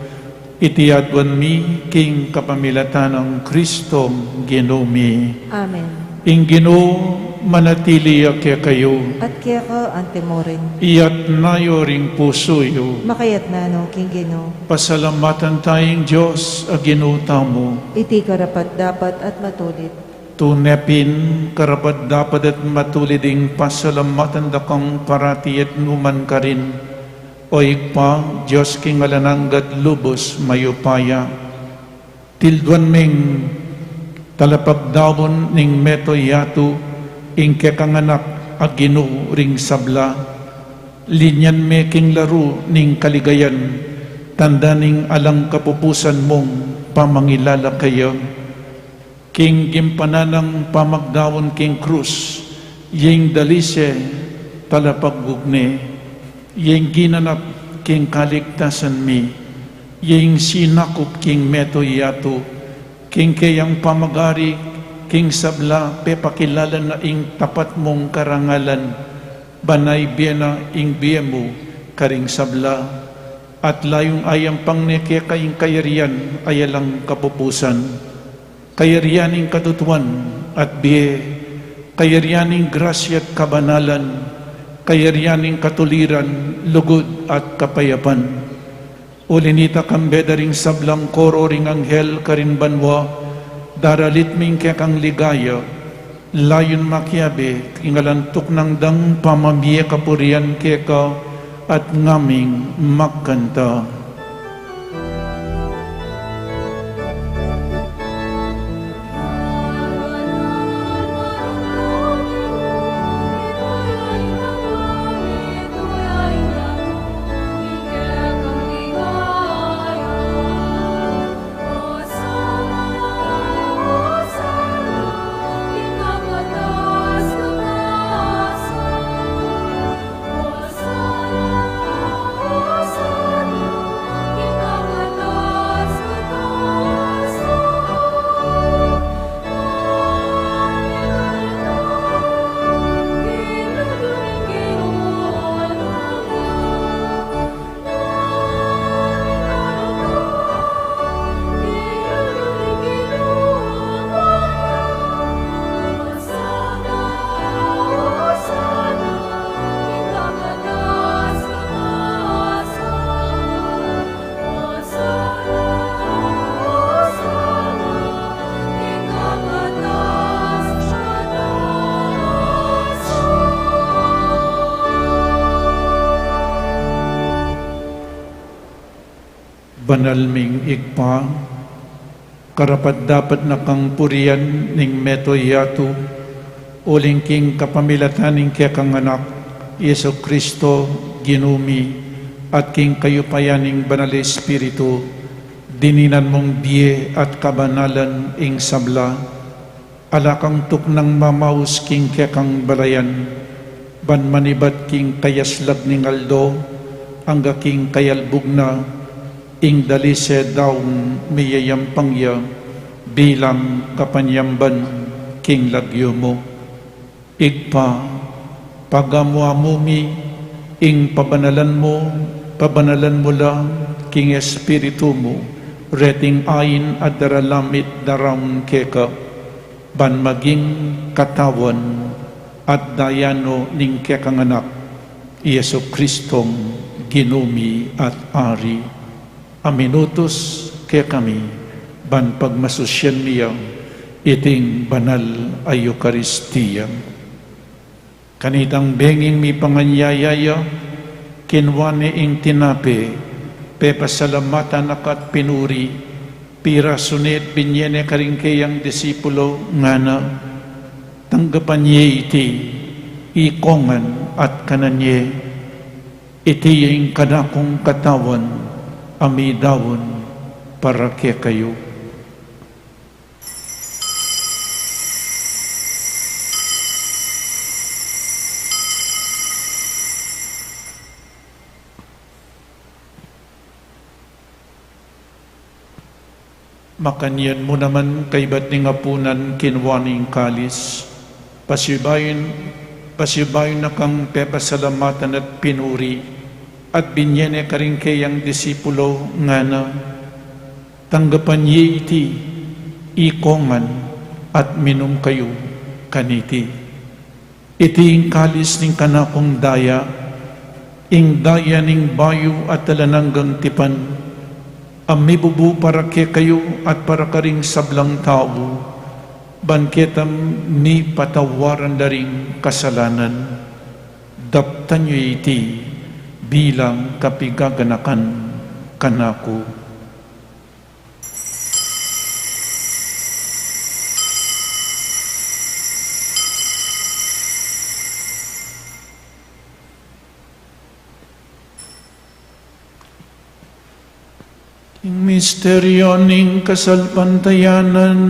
iti aduan mi king kapamilatan nang Kristong Ginu mi. Amen. Ing Ginu manatili ya kekayu. At keka antimurin. Iyatas yu ring pusu yu. Makayatas no king Ginu. Pasalamatan taya ing Dios a Ginu tamu. Iti karapat-dapat at matulid. Tune pin karapat-dapat at matulid ing pasalamatan da kang parati at nukarin man, O Ibpa, Dios king alang angga at lubus mayupaya. Tilduan meng talapagdaun ning meto yatu, ing kekang Anak a Ginu ring sabla. Linyan me king laru ning kaligayan, tanda ning alang kapupusan mung pamangilala kaya. King gimpanan nang pamagdaun king krus, ya ing dalise talapagbugne, ya ing ginanap king kaligtasan mi, ya ing sinakup king meto yatu, king keyang pamagari king sabla pepakilala na ing tapat mung karangalan, ban ibie na ing bie mu karing sabla, at layun ayampang ne keka ing kayarian a alang kapupusan. Kayarian ning katutuan at bie, kayarian ning grasya at kabanalan, kayarian ning katuliran, lugud at kapayapan. Uli nita, kambe da ring sablang koro ring anghel karin banua, daralit mi ing kekang ligaya, layun makiabe king alang tuknang dang pamamie kapurian keka at ngaming magkanta. Banal ming Ibpa, karapat-dapat na kang purian ning meto yatu, uling king kapamilatan ning kekang Anak, Jesu Kristo, Ginu mi, at king kayupayan ning Banal Espiritu, dininan mung bie at kabanalan ing sabla. Ala kang tuknang mamaus king kekang balayan, ban manibat king kayaslag ning aldo, angga king kayalbug na, ing dalise daung miyayampang ya, bilang kapanyamban king lagyu mu. Ibpa, pagamu-amu mi, ing pabanalan mu, pabanalan mu la, king Espiritu mu, reting ain a daralamit daraun keka, ban maging katawan at daya no ning kekang Anak, Jesu Kristong Ginu mi at Ari. A minutus kekami, ban pagmasusyan mi ya iting banal a Eukaristia. Kanitang benging mipanganyaya ya, kinua ne ing tinape, pepasalamatan na ka at pinuri, pirasu ne at binye ne karing keyang disipulo, ngana, tanggapan ye iti, Ikongan at kanan ye, iti ing kanakung katawan, a midaun para kekayu. Makanyan mu naman kaybat ning apunan, kinua ne ing kalis, pasibayu, pasibayu na kang pepasalamatan at pinuri, at binye ne karing keyang disipulo, ngana: Tanggapan ye iti, ikongan, at minum kayu kaniti. Iti ing kalis ning kanakung daya, ing daya ning bayu at alang anggang tipan, a mibubu para kekayu at para karing sablang tau, ban ketang mipatawaran la ring kasalanan. Daptan yu iti bilang kapigaganakan kanaku. Ing misteryo ning kasalpantayanan.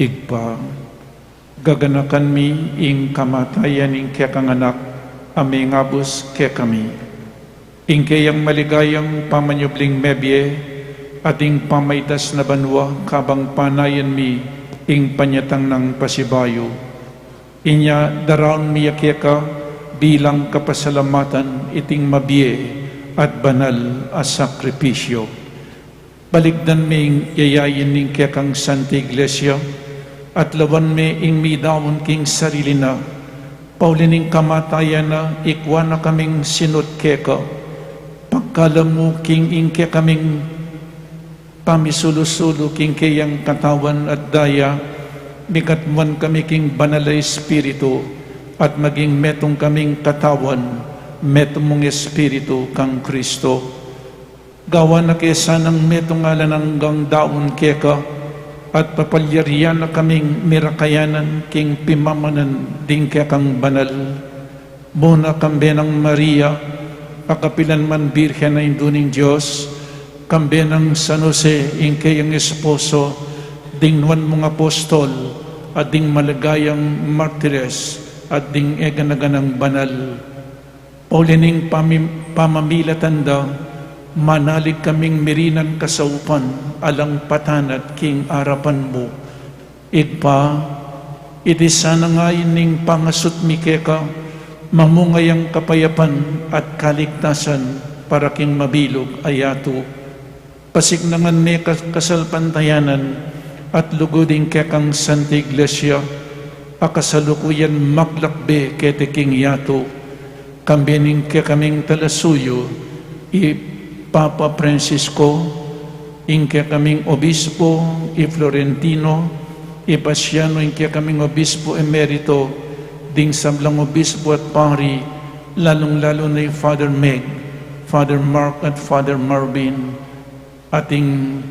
Ibpa, gaganakan mi ing kamatayan ning kekang Anak, a mengabus kekami. Ing keyang maligayang pamanyubling mebie, at ing pamaitas na banua, kabang panayan mi ing panyatang nang pasibayu. Inya daraun mi ya keka bilang kapasalamatan iting mabie at banal a sakripisyo. Balikdan me ing yayain ning kekang Santa Iglesia, at lawan me ing midaun king sarili na. Pauli ning kamatayan na, ikua na kaming sinut keka. Pagkalub mu king ing kekaming pamisulu-sulu king keyang katawan at daya, mikatmuan kami king Banal a Espiritu, at maging metung kaming katawan, metung mung Espiritu kang Kristo. Gawan na ke sanang metung alang anggang daun keka, at papalyarian na kaming mirakayanan king pimamanan ding kekang banal. Muna kambe nang Maria, a kapilan man Birhen a Indu ning Dios, kambe nang San Jose, ing keyang esposo, ding nuan mung apostol, at ding maligayang martires, at ding eganaganang banal. Pauli ning pami-, pamamilatan da, manalig kaming mirinan kasaupan alang patanat king arapan mu. Ibpa, iti sana ngeni ing pangasut mi keka, mamunga yang kapayapan at kaligtasan para king mabilug a yatu. Pasiknangan me ka-, kasalpantayanan at lugud ing kekang Santa Iglesia, a kasalukuyan maglakbe keti king yatu, kambe ning kekaming talasuyu, i Papa Francisco, ing kekaming obispo, i Florentino, i Pasiano, ing kekaming obispo emerito, ding sablang obispo at pari, lalung-lalu na i Father Meg, Father Mark at Father Marvin, at ing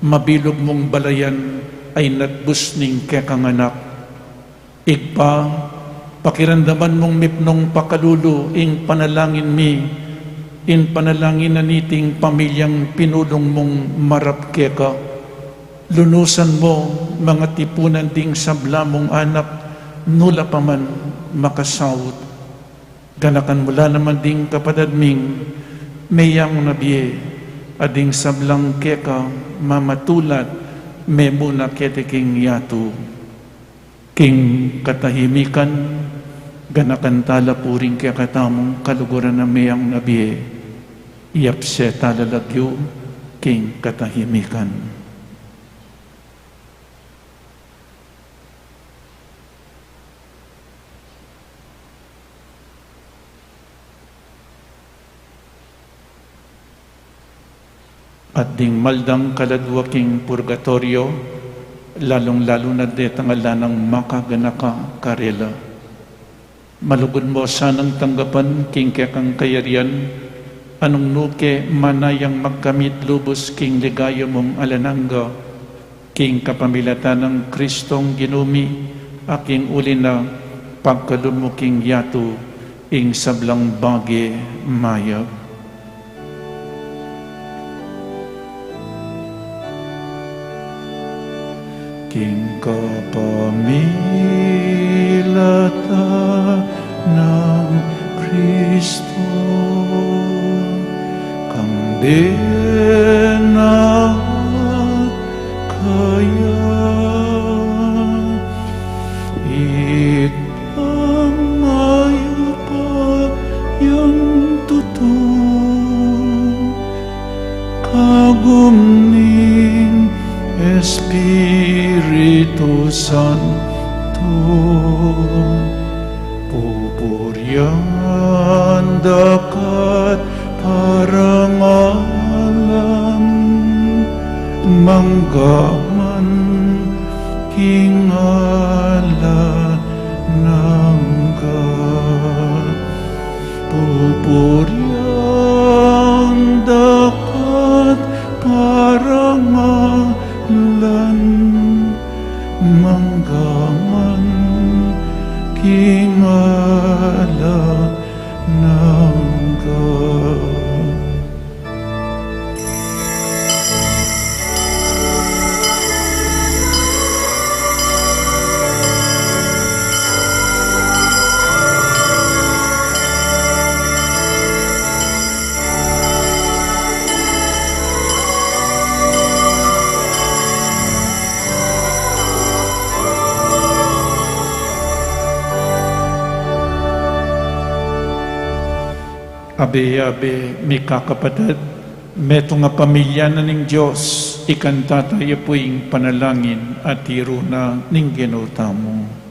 mabilug mung balayan a inatbus ning kekang Anak. Ibpa, pakiramdaman mung mipnung pakalulu ing panalangin mi, ing panalangin na niting pamilyang pinulung mung marap keka. Lunusan mu mung tipunan ding sabla mung anak, nu la pa man makasaut. Ganakan mu la naman ding kapatad ming meyang na bie, at ding sablang keka mamatulat, memuna keti king yatu. King katahimikan, ganakan tala puri ing kekatamung kaluguran a meyang na bie. Iyapse tala lagyu, king katahimikan. At ding maldang kaladwa king purgatorio, lalung-lalu na detang ala nang makaganaka karela. Malugud mo sanang tanggapan king kekang kayarian, a nung nu ke manayang magkamit lubus king ligaya mung alang angga, king kapamilatan nang Kristong Ginu mi, a king uli na pagkalub mu king yatu ing sablang bage mayap. King kapamilatan nang Kristo, kambe na at kaya, Ibpa, mayupaya pa yang tutu, kagum ning Espiritu Santo, pupurian da ka at parangalan, mangga man king alang angga. Pupurian da ka at parangalan, mangga man king alang angga. Abe-abe, mikakapatad, metung a pamilya na ning Dios, ikanta tamu pu ing panalangin a tiru na ning Ginu tamu.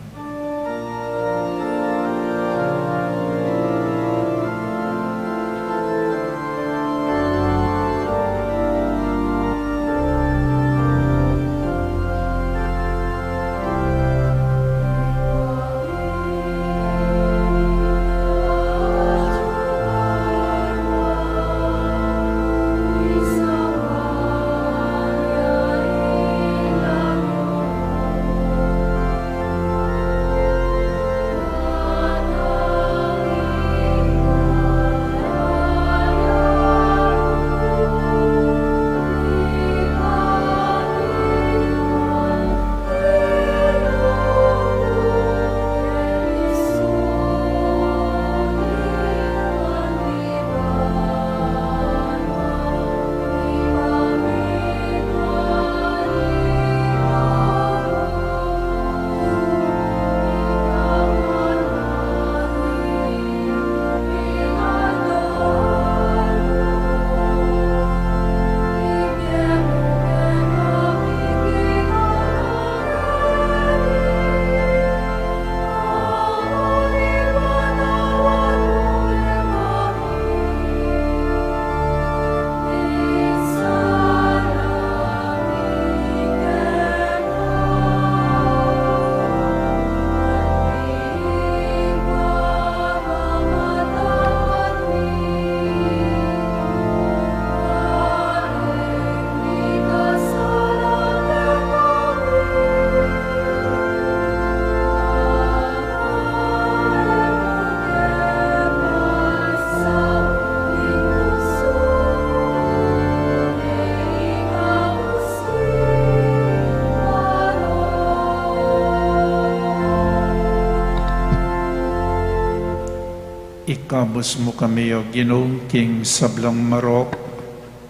Ikabus mu kami, O Ginu, king sablang marok,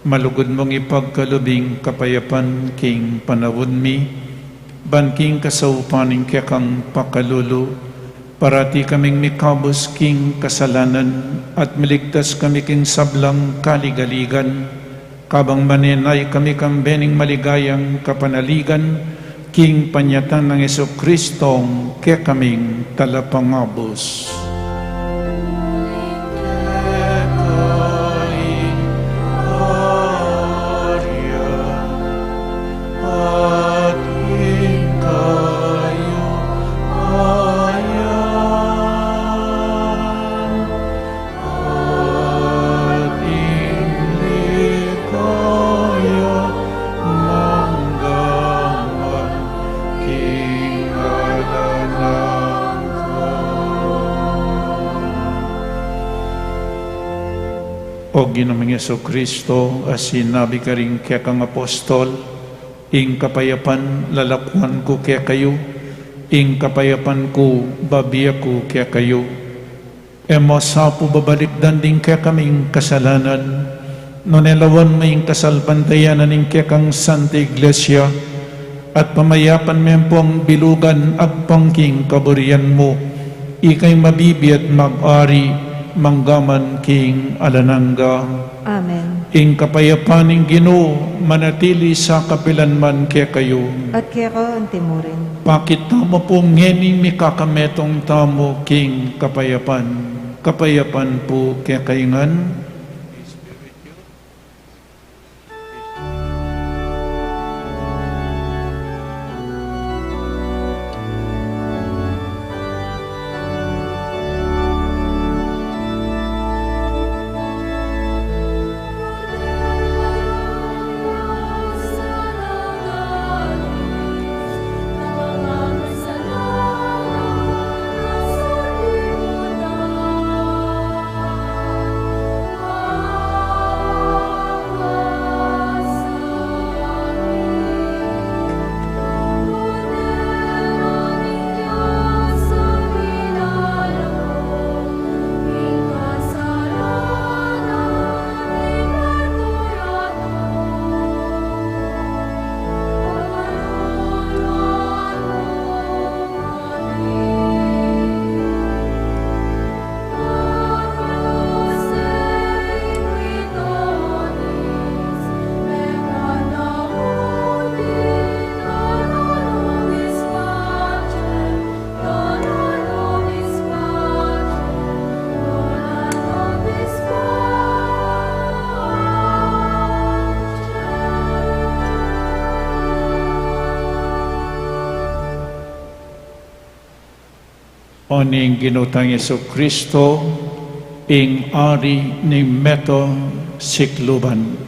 malugud mung ipagkalub ing kapayapan king panaun mi, ban king kasaupan ning kekang pakalulu, parati kaming mikabus king kasalanan at miligtas kami king sablang kaligaligan, Kabang manenaya kami kang bening maligayang kapanaligan, king panyatang nang Jesucristong kekaming Talapangabus. O Ginung Jesucristo, a sinabi karing kekang apostol, ing kapayapan lalakuan ku kekayu, ing kapayapan ku babie ku kekayu. E mu sa pu babalikdan ding kekaming kasalanan, nune lawan mu ing kasalpantayanan ning kekang Santa Iglesia, at pamayapan me pung bilugan agpang king kaburian mu, ika ing mabibie at mag-ari, mangga man king alang angga. Amen. Ing kapayapan ning Ginu manatili sa kapilan man kekayu. At keka antimurin. Pakit tamu pu ngening mikakametung tamu king kapayapan. Kapayapan pu kekayu ngan. O ning Ginu tang Jesucristo, ing Ari ning meto sikluban.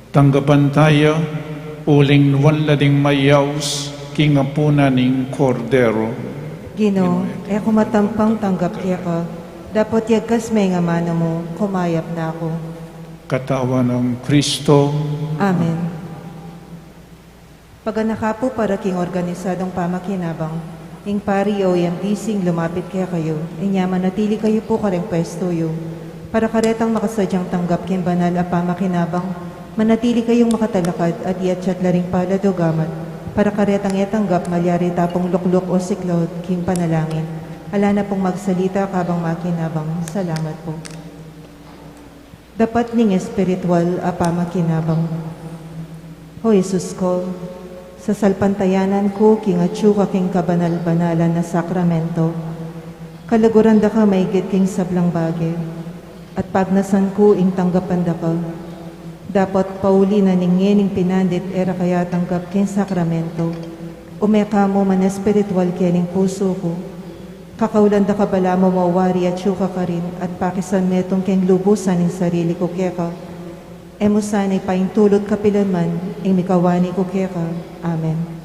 Tanggapan taya, uling nuan la ding mayaus king apunan ning Kordero. Ginu, e ku matampang tanggap keka, dapot yagkas me ing amanu mu, kumayap na ku. Katawan nang Kristo. Amen. Paganaka pu para king organisadong pamakinabang, ing pari o ing D C ing lumapit kekayu, inya manatili kayu pu kareng pwestu yu. Para karetang makasadyang tanggap king banal a pamakinabang, manatili kayung makatalakad at iatsat la ring palad o gamat, para karetang e tanggap malyari ta pung lukluk o siklaud king panalangin. Ala na pung magsalita kabang makinabang. Salamat pu. Dapat ning espiritual a pamakinabang. O Jesus ku, sasalpantayanan ku king atyu ka king kabanal-banalan a sakramento. Kaluguran da ka maigit king sablang bage, at pagnasan ku ing tanggapan da ka. Dapot pauli na ning ngening pinandit e ra ka atanggap king sakramento, ume ka mu man espiritual kening pusu ku. Kakaulan da ka balamu mawari atyu ka karin at pakisan metung keng lubusan ing sarili ku keka. E mu sana ipaintulut kapilan man ing mikawani ku keka. Amen.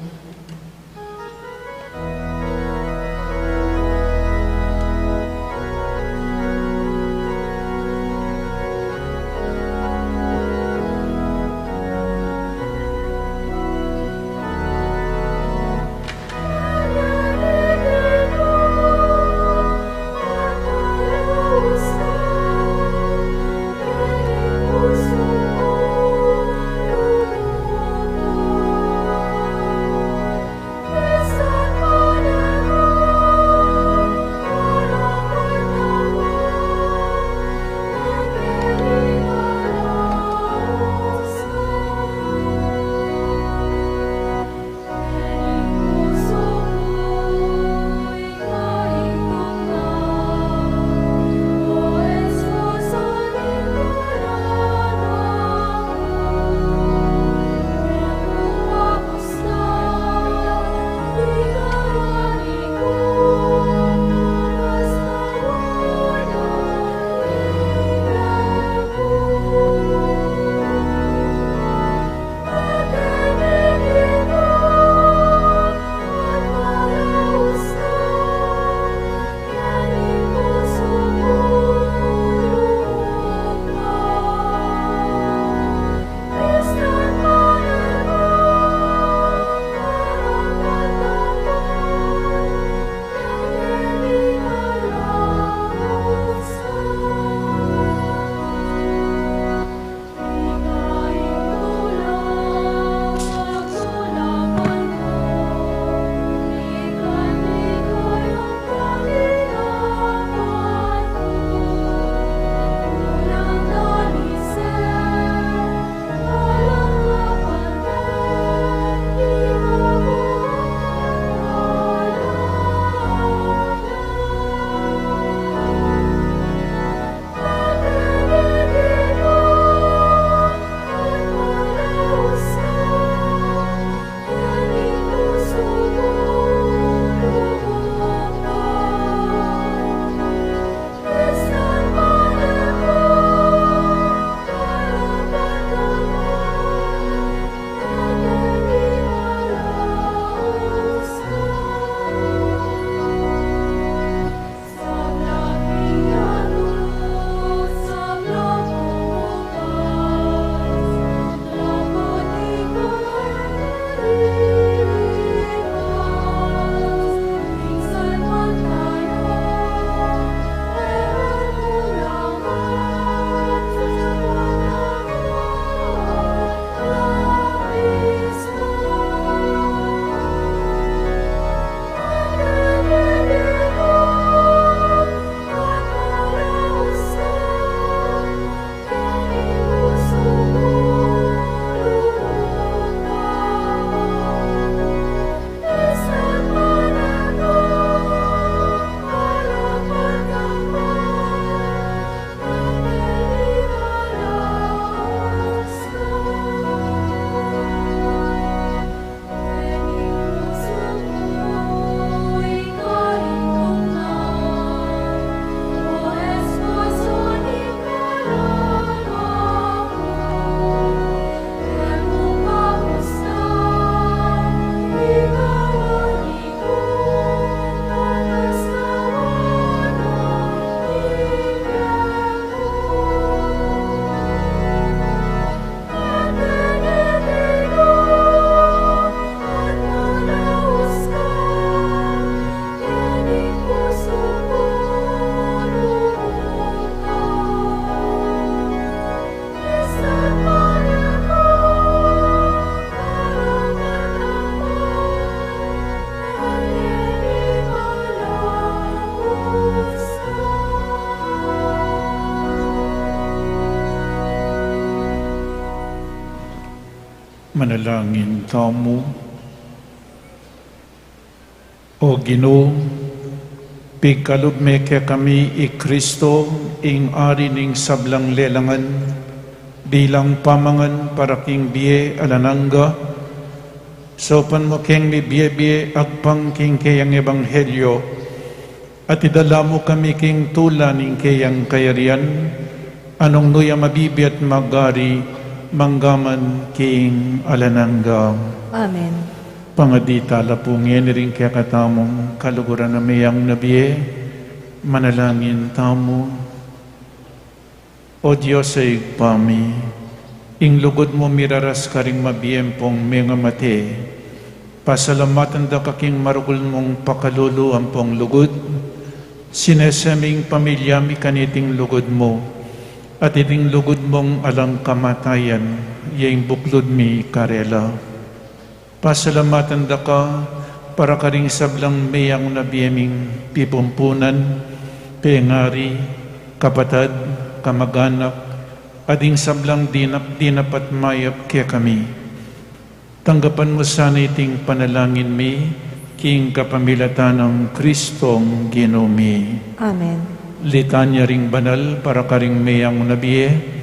Manalangin tamu. O Ginu, pigkalub me kekami i Kristo, ing Ari ning sablang lelangan, bilang pamangan para king bie alang angga. Saupan mu keng mibie-bie agpang king keyang ebanghelyo, at idala mu kami king tula ning keyang kayarian, a nung nu ya mabibie at mag-ari, mangga man king alang angga. Amen. Pangadi tala pu ngeni ring kekatamung kaluguran a meyang na bie, manalangin tamu. O Dios a Ibpa mi, ing lugud mu miraras karing mabie ampong mengamate. Pasalamatan da ka king maragul mung pakalulu ampong lugud, sinese ming pamilya mi kaniting lugud mu, at iting lugud mung alang kamatayan, ya ing buklud mi karela. Pasalamatan da ka para karing sablang meyang na bie ming pipumpunan, pengari, kapatad, kamaganak, at ing sablang dinap-dinap at mayap kekami. Tanggapan mu sana iting panalangin mi, king kapamilatan nang Kristong Ginu mi. Amen. Litanya ring banal para karing meyang na bie.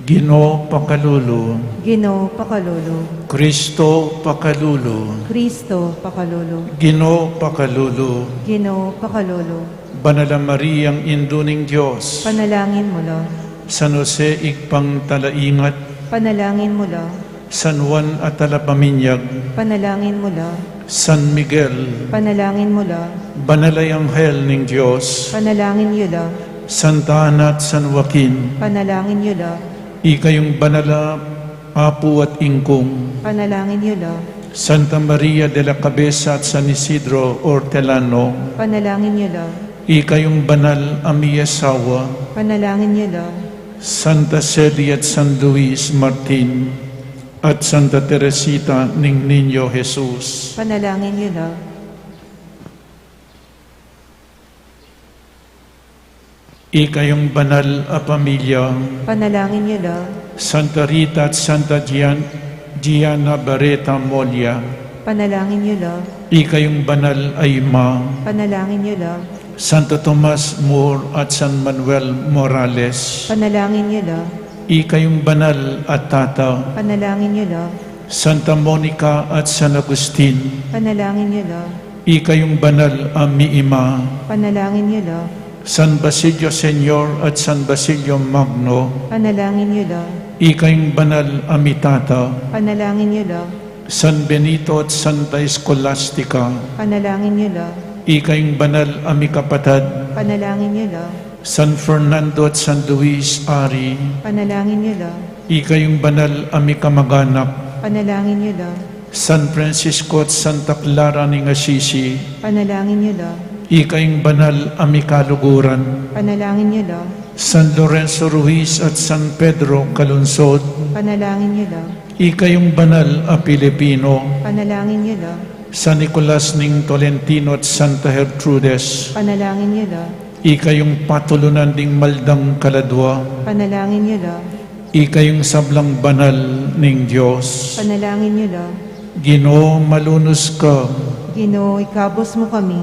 Ginu pakalulu. Ginu pakalulu. Kristo pakalulu. Kristo pakalulu. Ginu pakalulu. Ginu pakalulu. Banal a Mariang Indu ning Dios. Panalangin mu la. San Jose, Ibpang talaingat. Panalangin mu la. San Juan a Talapaminyag. Panalangin mu la. San Miguel. Panalangin mu la. Banal a anghel ning Dios. Panalangin yu la. Santa Ana at San Joaquin. Panalangin yu la. Ikayung banal a apu at ingkung. Panalangin yu la. Santa Maria de la Cabeza at San Isidro Hortelano. Panalangin yu la. Ikayung banal a miasawa. Panalangin yu la. Santa Celia at San Luis Martin. At Santa Teresita ning Niño Jesus. Panalangin yu la. Ikayung banal a pamilya. Panalangin yu la. Santa Rita at Santa Gian-, Gianna Barreta Molia. Panalangin yu la. Ikayung banal a ima. Panalangin yu la. Santo Tomas Moore at San Manuel Morales. Panalangin yu la. Ikayung banal a tata. Panalangin yu la. Santa Monica at San Agustin. Panalangin yu la. Ikayung banal a miima. Panalangin yu la. San Basilio Senior at San Basilio Magno. Panalangin yu la. Ikayung banal a mitata. Panalangin yu la. San Benito at Santa Escolastica. Panalangin yu la. Ikayung banal a mikapatad. Panalangin yu la. San Fernando at San Luis Ari. Panalangin yu la. Ikayung banal a mikamaganak. Panalangin yu la. San Francisco at Santa Clara ning Assisi. Panalangin yu la. Ikayung banal a mikaluguran. Panalangin yu la. San Lorenzo Ruiz at San Pedro Calungsod. Panalangin yu la. Ikayung banal a Pilipino. Panalangin yu la. San Nicolas ning Tolentino at Santa Gertrudes. Panalangin yu la. Ikayung patulunan ding maldang kaladua. Panalangin yu la. Ikayung sablang banal ning Dios. Panalangin yu la. Ginu, malunus ka. Ginu, ikabus mu kami.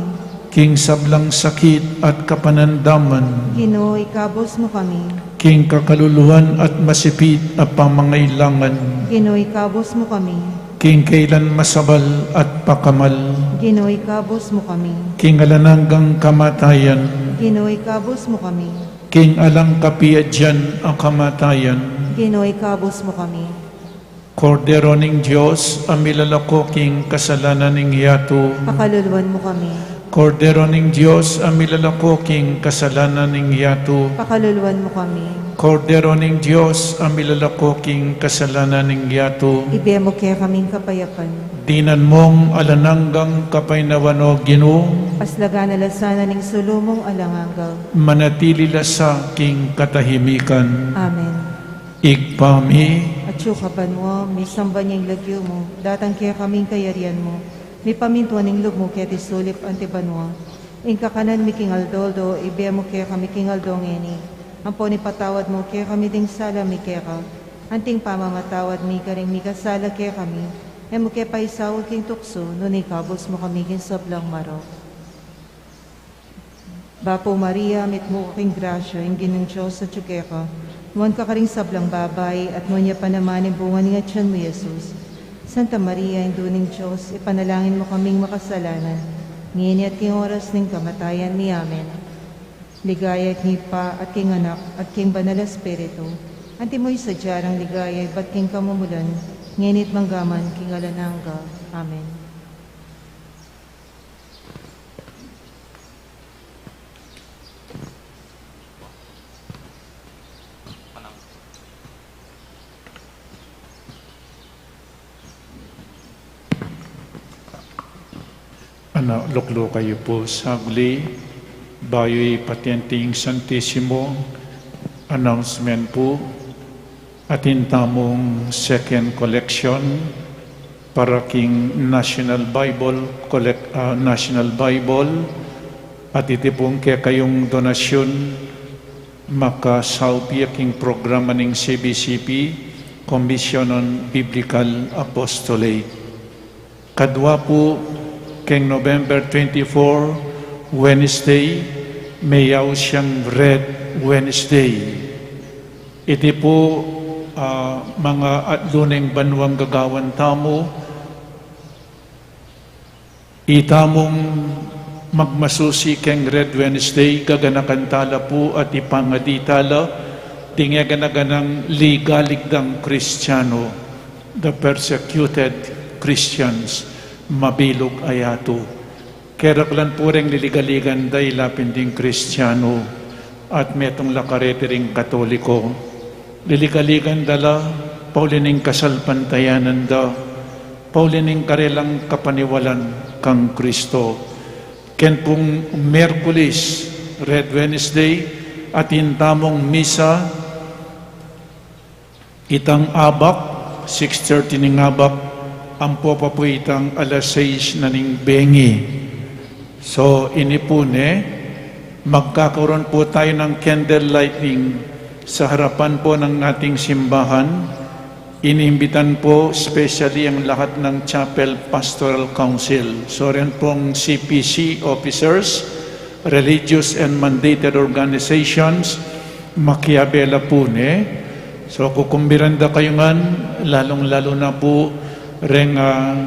King sablang sakit at kapanandaman. Ginu, ikabus mu kami. King kakaluluan at masipit a pamangailangan. Ginu, ikabus mu kami. King kailan masabal at pakamal. Ginu, ikabus mu kami. King alang anggang kamatayan. Ginu, ikabus mu kami. King alang kapiadyan a kamatayan. Ginu, ikabus mu kami. Kordero ning Dios, a milalako king kasalanan ning yatu. Pakaluluan mu kami. Kordero ning Dios, a milalako king kasalanan ning yatu. Pakaluluan mu kami. Kordero ning Dios, a milalako king kasalanan ning yatu. Ibie mu kekaming kapayapan. Dinan mung alang anggang kapaynawan, o Ginu. Paslagan na la sana ning sulu mung alang angga. Manatili la sa king katahimikan. Amen. Ibpa mi. Atsu ka banua, misamban ya ing lagyu mu, datang kekami ing kayarian mu, mipamintuan ing lub mu keti sulip anti banua. Ing kakanan mi king aldo-aldo, ibie mu kekami king aldo ngeni. Ampon ipatawad mu kekami ding sala mi keka, Anting pamamatawad mi karing mikasala kekami, e mu ke paisaul king tuksu, nune ikabus mu kami king sablang marok. Bapu Maria, mitmu ka king grasya, ing Ginung Dios atyu keka. Nuan ka karing sablang babai, at nuan ya pa naman ing bunga ning atyan mu, Jesus. Santa Maria, Indu ning Dios, ipanalangin mu kaming makasalanan, ngeni at king oras ning kamatayan mi. Amen. Ligaya king Ibpa, at king Anak, at king Banal a Espiritu. Antimo ing sadya nang ligaya ibat king kamumulan, ngeni at manggaman king alang angga. Amen. Ana, lukluk kayu pu sagli, bayu ipatente ing Santisimo. Announcement pu, atin tamung second collection para king National Bible collect-, ah, National Bible, at iti pung kekayung donasyun, makasaup ya king programa ning C B C P, Commission on Biblical Apostolate. Kadua pu, keng November twenty-four, Wednesday, meyaus yang Red Wednesday. Iti pu, ah, manga atlu neng banuang gagawan tamu, itamung magmasusi keng Red Wednesday, gaganakan tala pu at ipangadi tala ding e ganaganang ligalig dang Kristiano, the persecuted Christians, mabilug a yatu. Keraklan pu reng liligaligan da ila pin ding Kristiano, at metung la kareti ring Katoliko. Liligaligan da la, pauli ning kasalpantayanan da, pauli ning karelang kapaniwalan kang Kristo. Ken pung Miyerkules, Red Wednesday, atin tamung misa, itang abak, six thirty ning abak, ampo pa pu itang alas sais na ning bengi. So, ini pu ne, magkakaroon pu tayo ng candle lighting sa harapan po ng ating simbahan. Inimbitan po specially ang lahat ng Chapel Pastoral Council. So, rin pong C P C officers, religious and mandated organizations, makiabela pu ne. So, kukumbiran da kayu ngan, lalung-lalu na pu reng, ah,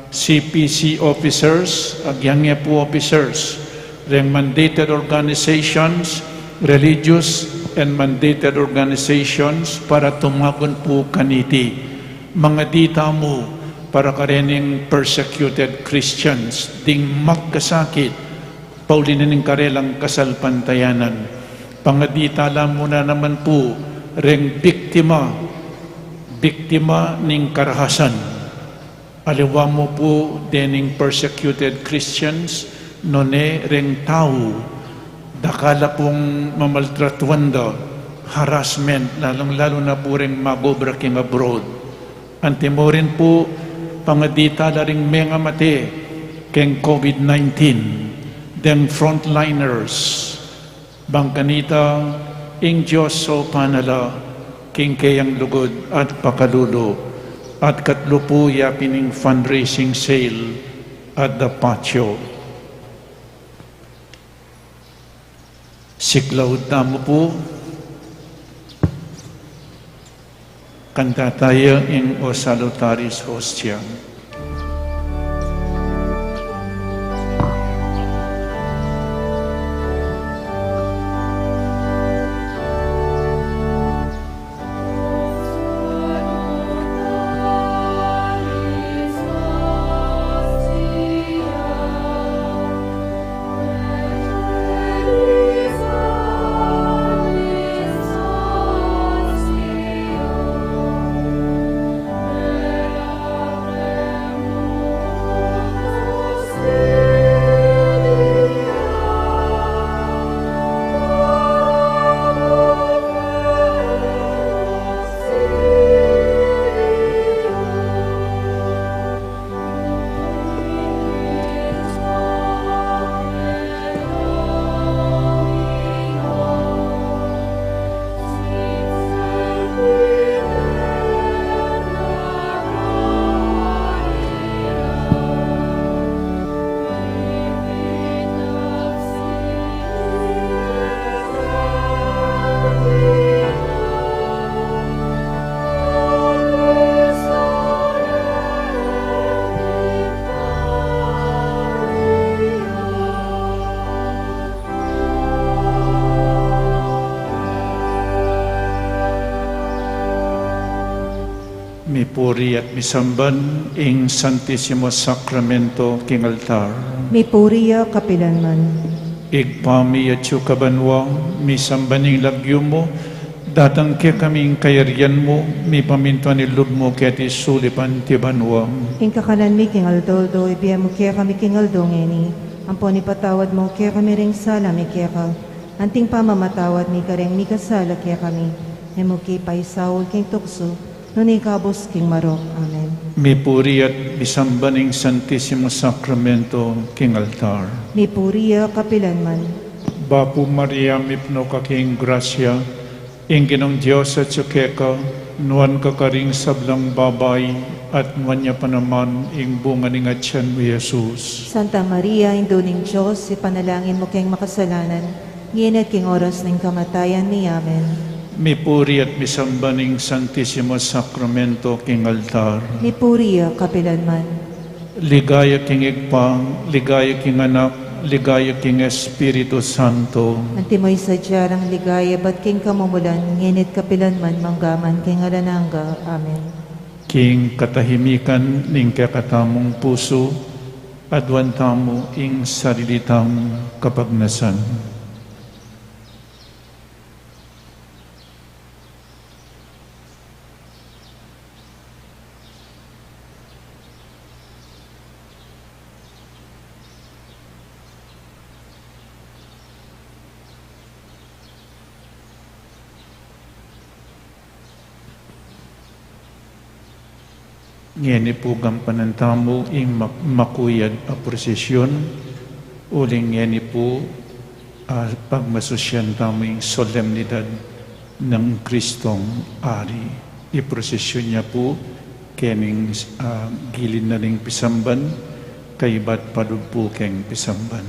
C P C officers, agyang e pu officers, reng mandated organizations, religious and mandated organizations, para tumagun pu kaniti. Mangadi tamu para karening persecuted Christians, ding magkasakit, pauli na ning karelang kasalpantayanan. Pangadi tala mu na naman pu reng biktima, biktima ning karahasan. Aliwa mu pu dening persecuted Christians, nune reng tau, dakal la pung mamaltratuan da, harassment, lalung-lalu na pu reng mag-obra king abroad. Antimo rin pu, pangadi tala ring mengamate keng COVID nineteen, deng frontliners. Bang kanita, ing Dios saupan na la king keyang lugud at pakalulu. At katlu pu ya pin ing fundraising sale at the patio. Siklaud tamu pu. Kanta taya ing O Salutaris Hostia. Mipuri at misamban ing Santisimo Sakramento king altar. Mipuri ya kapilanman. Ibpa mi, atsu ka banua, misamban ing lagyu mu, datang kekami ing kayarian mu, mipamintuan ing lub mu keti sulip anti banua. Ing kakanan mi king aldo-aldo ibie mu kekami king aldo ngeni. Ampon ipatawad mu kekami ring sala mi keka, anting pamamatawad mi kareng mikasala kekami. E mu ke paisaul king tuksu, nune ikabus king marok. Amen. Mipuri at misamban ing Santisimo Sakramento king altar. Mipuri ya kapilanman. Bapu Maria, mipnu ka king grasya, ing Ginung Dios atsu keka, nuan ka karing sablang babai, at nuan ya pa naman ing bunga ning atian mu, Jesus. Santa Maria, Indu ning Dios, ipanalangin mu keng makasalanan, ngeni at king oras ning kamatayan mi. Amen. Mipuri at misamban ing Santisimo Sakramento king altar. Mipuri ya kapilanman. Ligaya king Ibpa, ligaya king Anak, ligaya king Espiritu Santo. Antimo ing sadya rang ligaya ibat king kamumulan, ngeni at kapilanman, manggaman king alang angga. Amen. King katahimikan ning kekatamung pusu, aduan tamu ing sarili tang kapagnasan. Ngeni pu gampanan tamu ing mak-, makuyad a prosesyun, uling ngeni pu, ah, pagmasusian tamu ing solemnidad nang Kristong Ari. Iprosesyun ya pu kening, ah, gilid na ning pisamban, kaybat padub pu keng pisamban.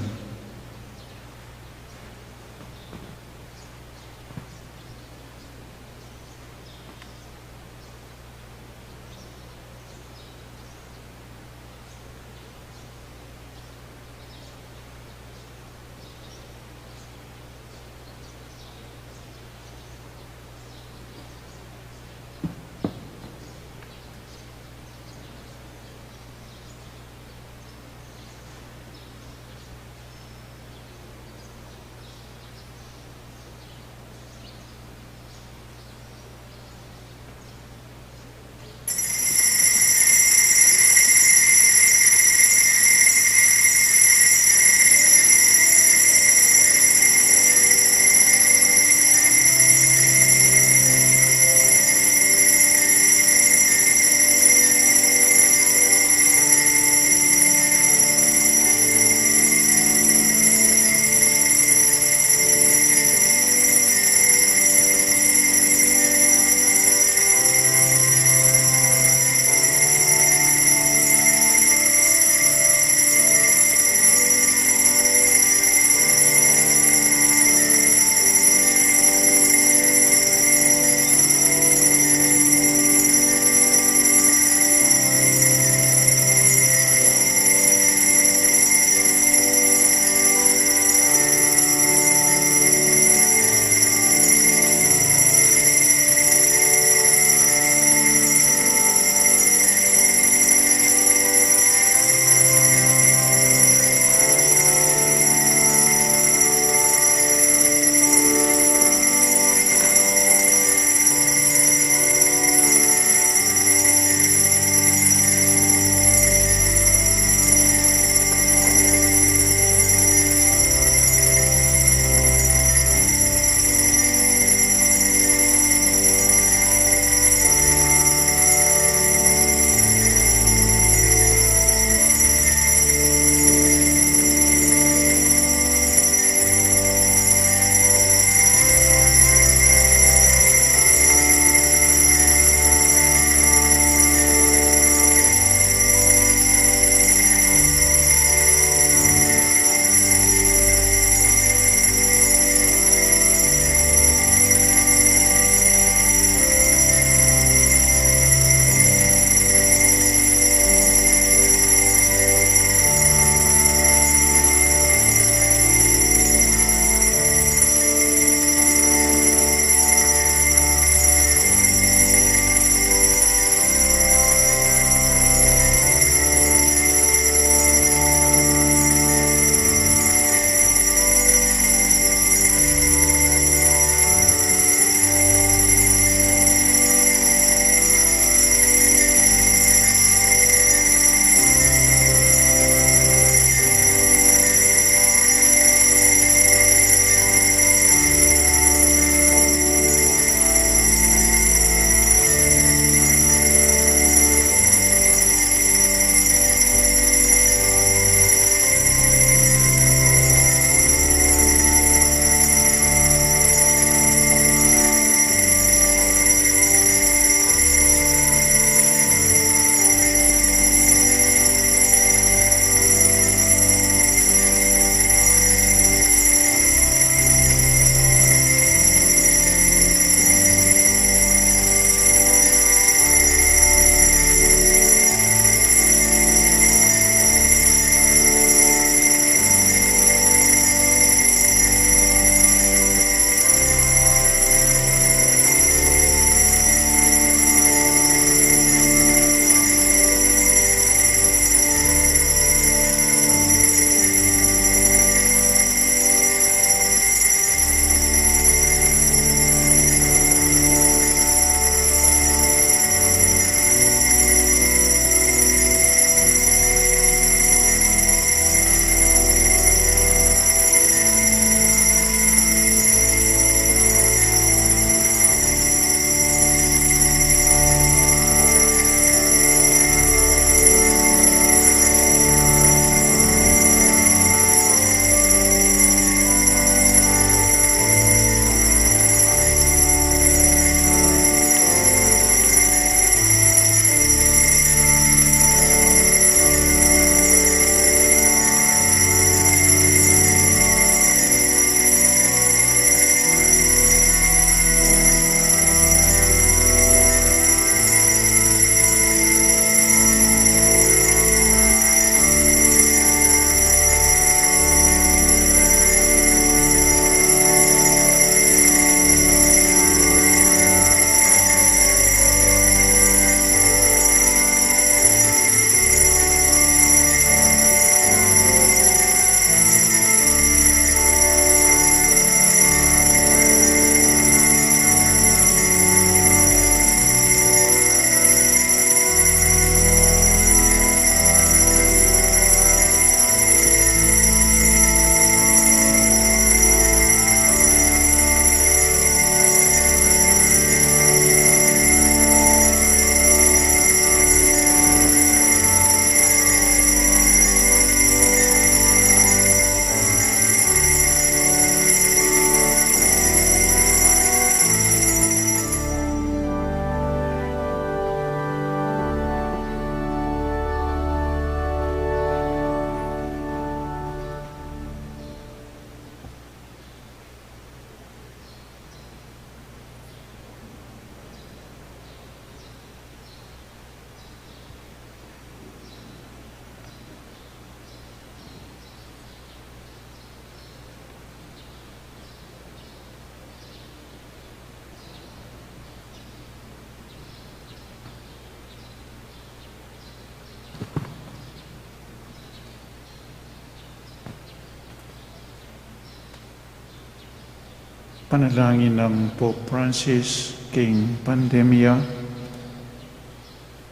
Panalangin nang Pope Francis king pandemya.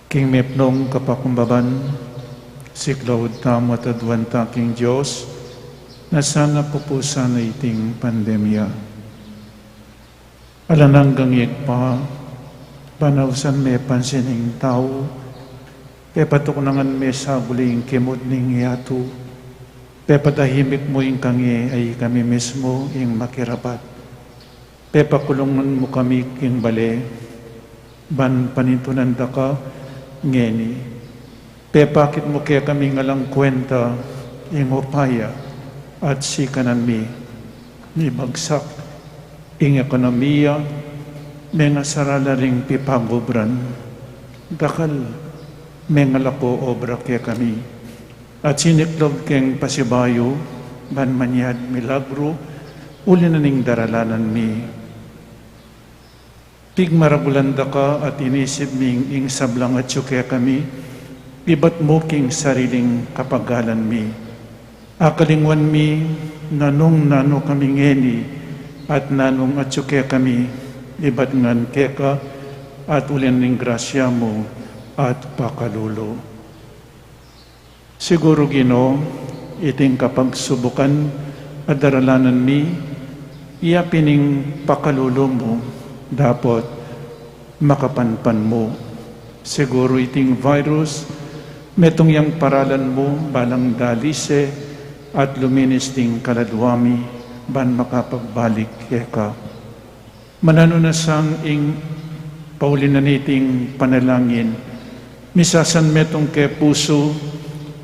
King mepnong kapakumbaban, siklaud tamu at aduan ta king Dios, na sana pupusan na iting pandemya. Alang angga, Ibpa, ban ausan me pansin ing tau, pepatuknangan me saguli ing kimud ning yatu, pepatahimik mu ing kange a ikami mismu ing makirapat. Pepakulungan mu kami king bale, ban panintunan da ka ngeni. Pepakit mu kekami ing alang kwenta ing upaya at sikanan mi. Mibagsak ing ekonomiya, mengasarala ring pipagubran. Dakal mengalako obra kekami. At siniklaud keng pasibayu, ban manyad milagru, uli na ning daralanan mi. Pigmaragulan da ka at inisip mi ing sablang atyu kekami, ibat mu king sariling kapagalan mi. Akalingwan mi na nung nanu kami ngeni at nanung atyu kekami, ibat ngan keka at uli na ning grasya mu at pakalulu. Siguru, Ginu, iting kapagsubukan a daralanan mi, iya pin ing pakalulu mu, dapot makapanpan mu. Siguru iting virus, metung yang paralan mu, balang dalise at luminis ding kaladwa mi, ban makapagbalik keka. Mananu na sang ing pauli na niting panalangin, misasan metung ke pusu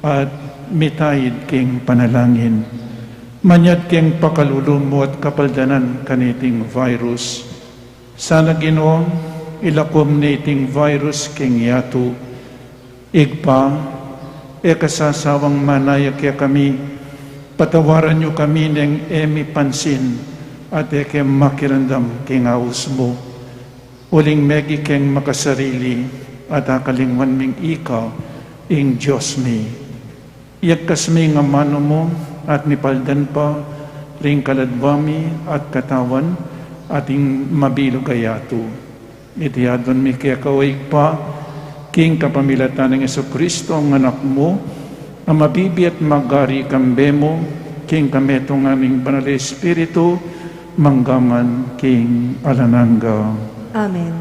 at mitaid king panalangin. Manyad keng pakalulu mu at kapaldanan kaniting virus. Sana, Ginu, ilakum niting virus king yatu. Ibpa, e ka sasawang manaya kekami, patawaran yu kami neng e mi pansin at e ke makiramdam king aus mu. Uling megi keng makasarili at akalingwan ming ika ing Dios mi. Iyagkas mi ing amanu mu at mipaldan pa ring kaladwa mi at katawan at ing mabilug a yatu. Iti adwan mi keka, o Ibpa, king kapamilatan nang Jesucristo, ing Anak mu, a mabibie at magari kambe mu, king kametungan ning Banal a Espiritu, mangga man king alang angga. Amen.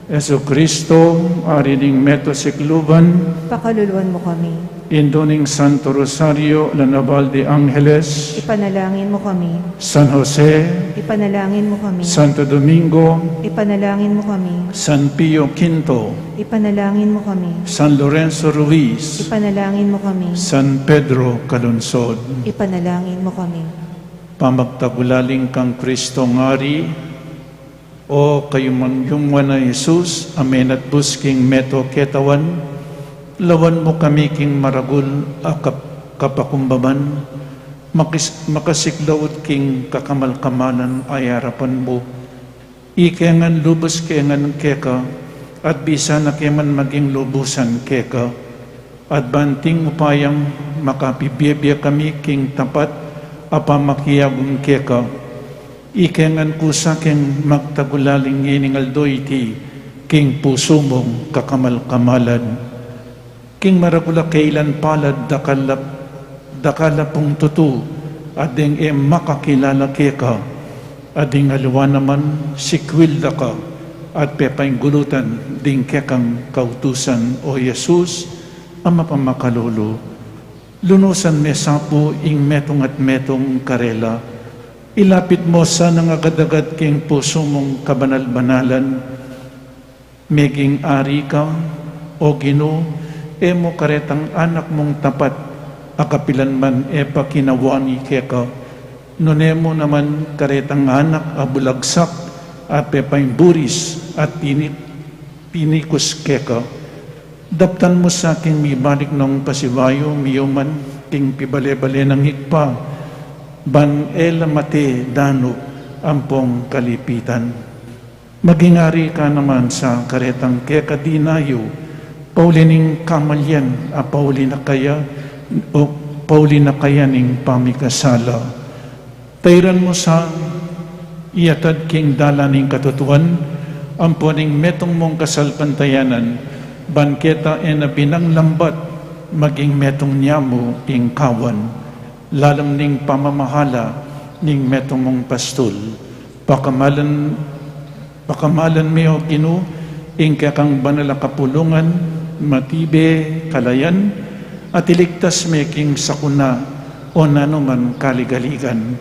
Jesucristo, Ari ning meto sikluban, pakaluluan mu kami. Indu ning Santo Rosario, Lanaval de Angeles, ipanalangin mu kami. San Jose, ipanalangin mu kami. Santo Domingo, ipanalangin mu kami. San Pio Quinto, ipanalangin mu kami. San Lorenzo Ruiz, ipanalangin mu kami. San Pedro Calungsod, ipanalangin mu kami. Pamagtagulaling kang Kristong Ari, O kayumu-yumu a Jesus, a menatbus king meto ketawan, lawan mu kami king maragul a kap-, kapakumbaban, makis-, makasiklaud king kakamal-kamalan a arapan mu. Ike ngan lubus ke ngan keka, at bisa na ke man maging lubusan keka. At banting upayang makapibie-bie kami king tapat a pamakiagum keka. Ike ngan kusa keng magtagulaling ngening aldo iti king pusu mung kakamal-kamalan. King maragul a kailan palad dakal la, dakal la pung tutu, at deng e makakilala keka, at ding aliwa naman sikwil da ka, at pepainggulutan ding kekang kautusan, o Jesus, a mapamakalulu. Lunusan me sa pu ing metung at metung karela. Ilapit mu sa nang agad-agad king pusu mung kabanal-banalan. Meging ari ka, o Ginu, e mu karetang anak mung tapat, a kapilan man e pa kinawani keka, nune mu naman karetang anak a bulagsak, a pepaimburis, a tini-, pinikus keka. Daptan mu sa king mibalik nong pasibayu, miyuman king pibale-bale nang Ibpa, ban e la mate danup ampong kalipitan. Maging ari ka naman sa karetang keka dinayu, pauli ning kamalian a pauli na kaya, o pauli na kaya ning pamikasala. Tairan mu sa Iyatad king dalan ning katutuan, ampo ning metung mung kasalpantayanan, ban keta e na binang lambat, maging metung niamu ing kawan, lalam ning pamamahala ning metung mung pastul. Pakamalan, pakamalan me, O Ginu, ing kekang banal a kapulungan, matibe, kalayan, at iligtas me king sakuna o nanuman kaligaligan.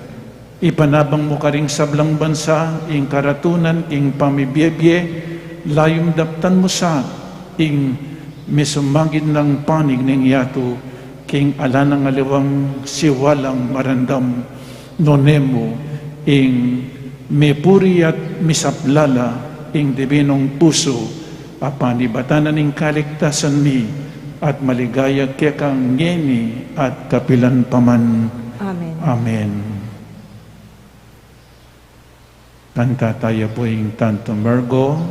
Ipanabang mu karing sablang bansa ing karatunan king pamibie-bie, layun daptan mu sa ing misumagid nang panig ning yatu king ala nang aliwang siwalang marandam, nune mu ing mipuri at misaplala ing dibinung pusu a panibatan na ning kaligtasan mi at maligaya keka ngeni at kapilan pa man. Amen. Amen. Kanta taya pu ing Tantum Ergo.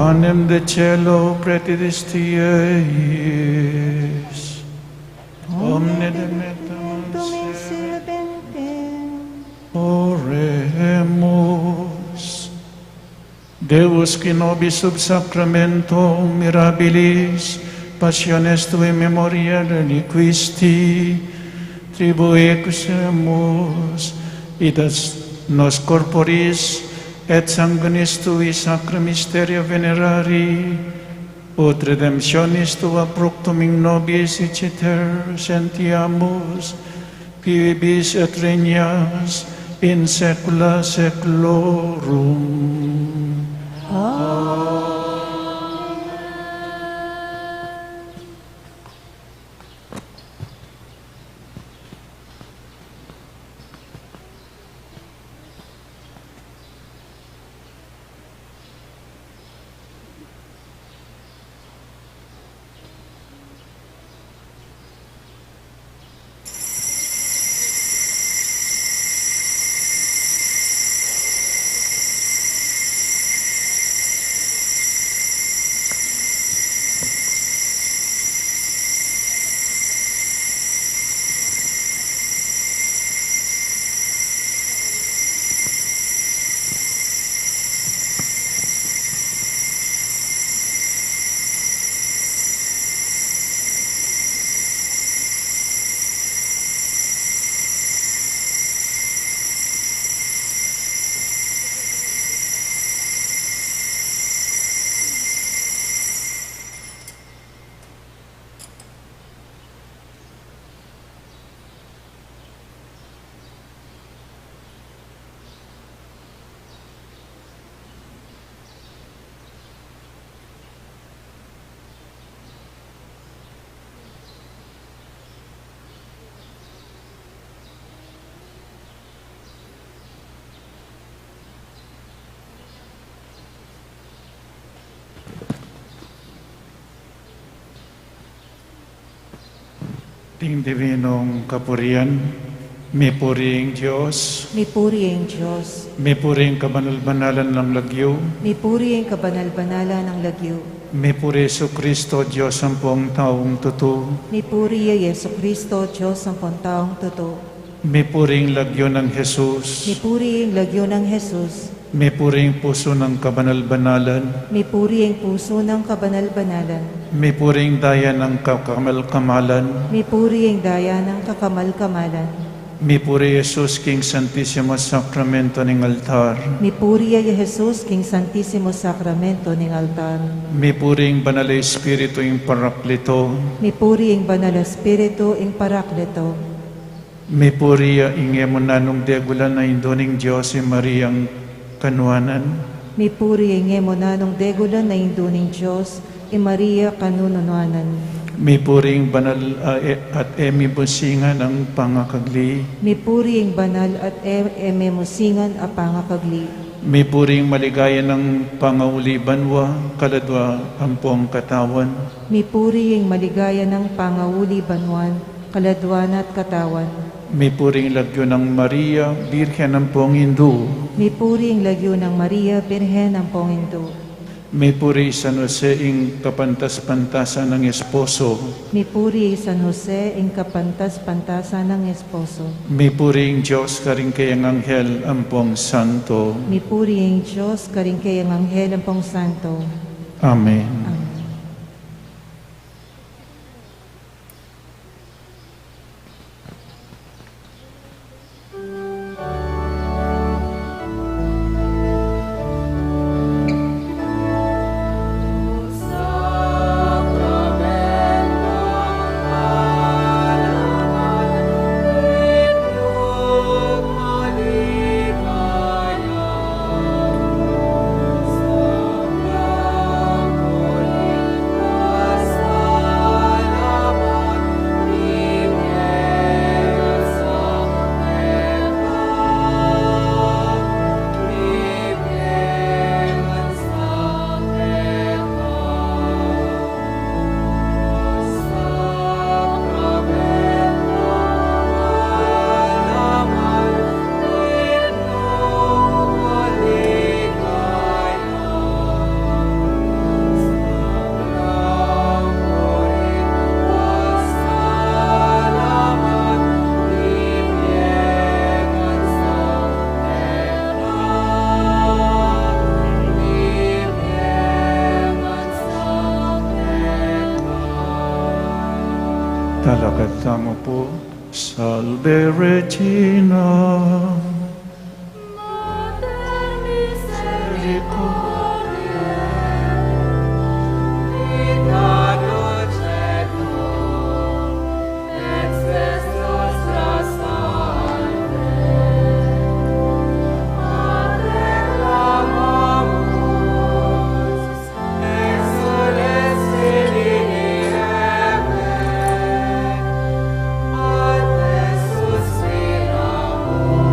Panem de celo, preti dies dies. Omne demetum in silventem. Oremus. Deus, qui nobis sub sacramentum mirabilis passiones tuae memoriae reliquisti, tribuequemus, et nos corporis et sanguinis tui sacra mysteria venerari, ut redemptionis tua promptum in nobis iciter sentiamus, qui vivis et regnas in saecula saeculorum. Amen. Ding dibinung kapurian, mipuri ing Dios. Mipuri ing Dios. Mipuri ing kabanal-banalan nang lagyu. Mipuri ing kabanal-banalan nang lagyu. Mipuri Jesucristo, Dios ampong taung tutu. Mipuri ya Jesucristo, Dios ampong taung tutu. Mipuri ing lagyu nang Jesus. Mipuri ing lagyu nang Jesus. Mipuri ing pusu nang kabanal-banalan. Mipuri ing pusu nang kabanal-banalan. Mipuri ing daya nang kakamal-kamalan. Mipuri ing daya nang kakamal-kamalan. Mipuri Jesus king Santisimo Sakramento ning altar. Mipuri ya Jesus king Santisimo Sakramento ning altar. Mipuri ing Banal a Espiritu ing Paraklito. Mipuri ing Banal a Espiritu ing Paraklito. Mipuri ya ing e mu nanung degulan a Indu ning Dios, i Mariang kanuanan. Mipuri ya ing e mu nanung degulan a Indu ning Dios, i Maria kanunuanan. Mipuri ing banal, a, e, at e mimusingan a pangakagli. Mipuri ing banal at e, e mimusingan a pangakagli. Mipuri ing maligaya nang pangauli banua, kaladua ampong katawan. Mipuri ing maligaya nang pangauli banuan, kaladua na at katawan. Mipuri ing lagyu nang Maria, Birhen ampong Indu. Mipuri ing lagyu nang Maria, Birhen ampong Indu. Mipuri San Jose ing kapantas-pantasan nang esposo. Mipuri San Jose ing kapantas-pantasan nang esposo. Mipuri ing Dios karing kayang anghel ampong santo. Mipuri ing Dios karing kayang anghel ampong santo. Amen. Amen. Talakad tamu pu. Salve Regina. Mater misericordiae, vita dulcedo, exselsa nostra salve, a te clamamus, exsules fili Hevae, a te suspiramus.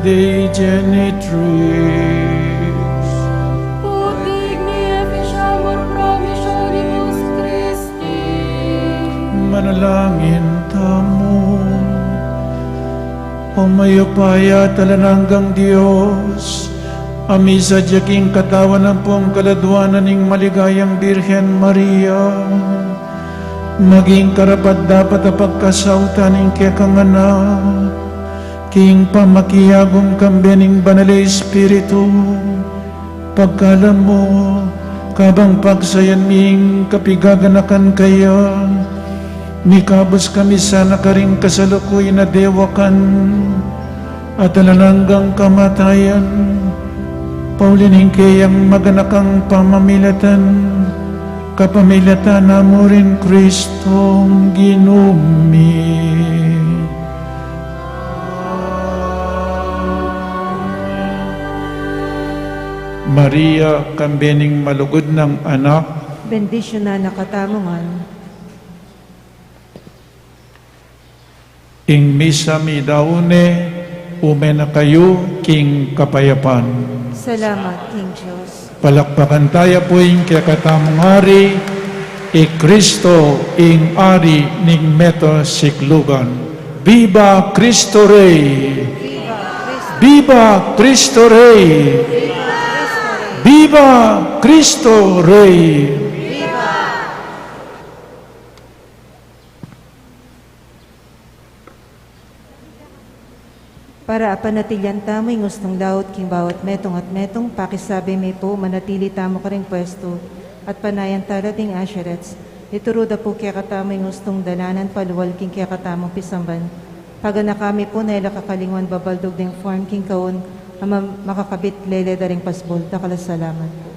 Dei Genitrix. Ut digni efficiamur promissionibus Christi. Manalangin tamu. O mayupaya at alang anggang Dios, a misadya king katawan ampong kaladwanan ning maligayang Birhen Maria, maging karapat-dapat a pagkasautan ning kekang anak, king pamakiagum kambe ning Banal a Espiritu, pagkalub mu, kabang pagsayan ming kapigaganakan kaya, mikabus kami sana karing kasalukuyan a dewakan at alang anggang kamatayan, pauli ning keyang maganakang pamamilatan, kapamilatan na mu ring Kristong Ginu mi. Maria, kambe ning malugud nang anak. Bendisyunan na katamu ngan. Ing misa mi daun ne, ume na kayu king kapayapan. Salamat king Dios. Palakpakan taya pu ing kekatamung Ari, i Kristo ing Ari ning meta siklugan. Viva Cristo Rey! Viva Cristo Rey! Viva Cristo Rey! Para apanatilian tamu ing ustung laut king bawat metung at metung, pakisabi mi pu, manatili tamu karing pwestu at panayan tala ding usherettes. Ituru da pu kekatamu ing ustung dalanan palual king kekatamung pisamban. Paganaka mi pu na e la kakalingwan babaldug ding form king kaun a ma-, makakabit lele da ring pasbul. Dakal a salamat pu.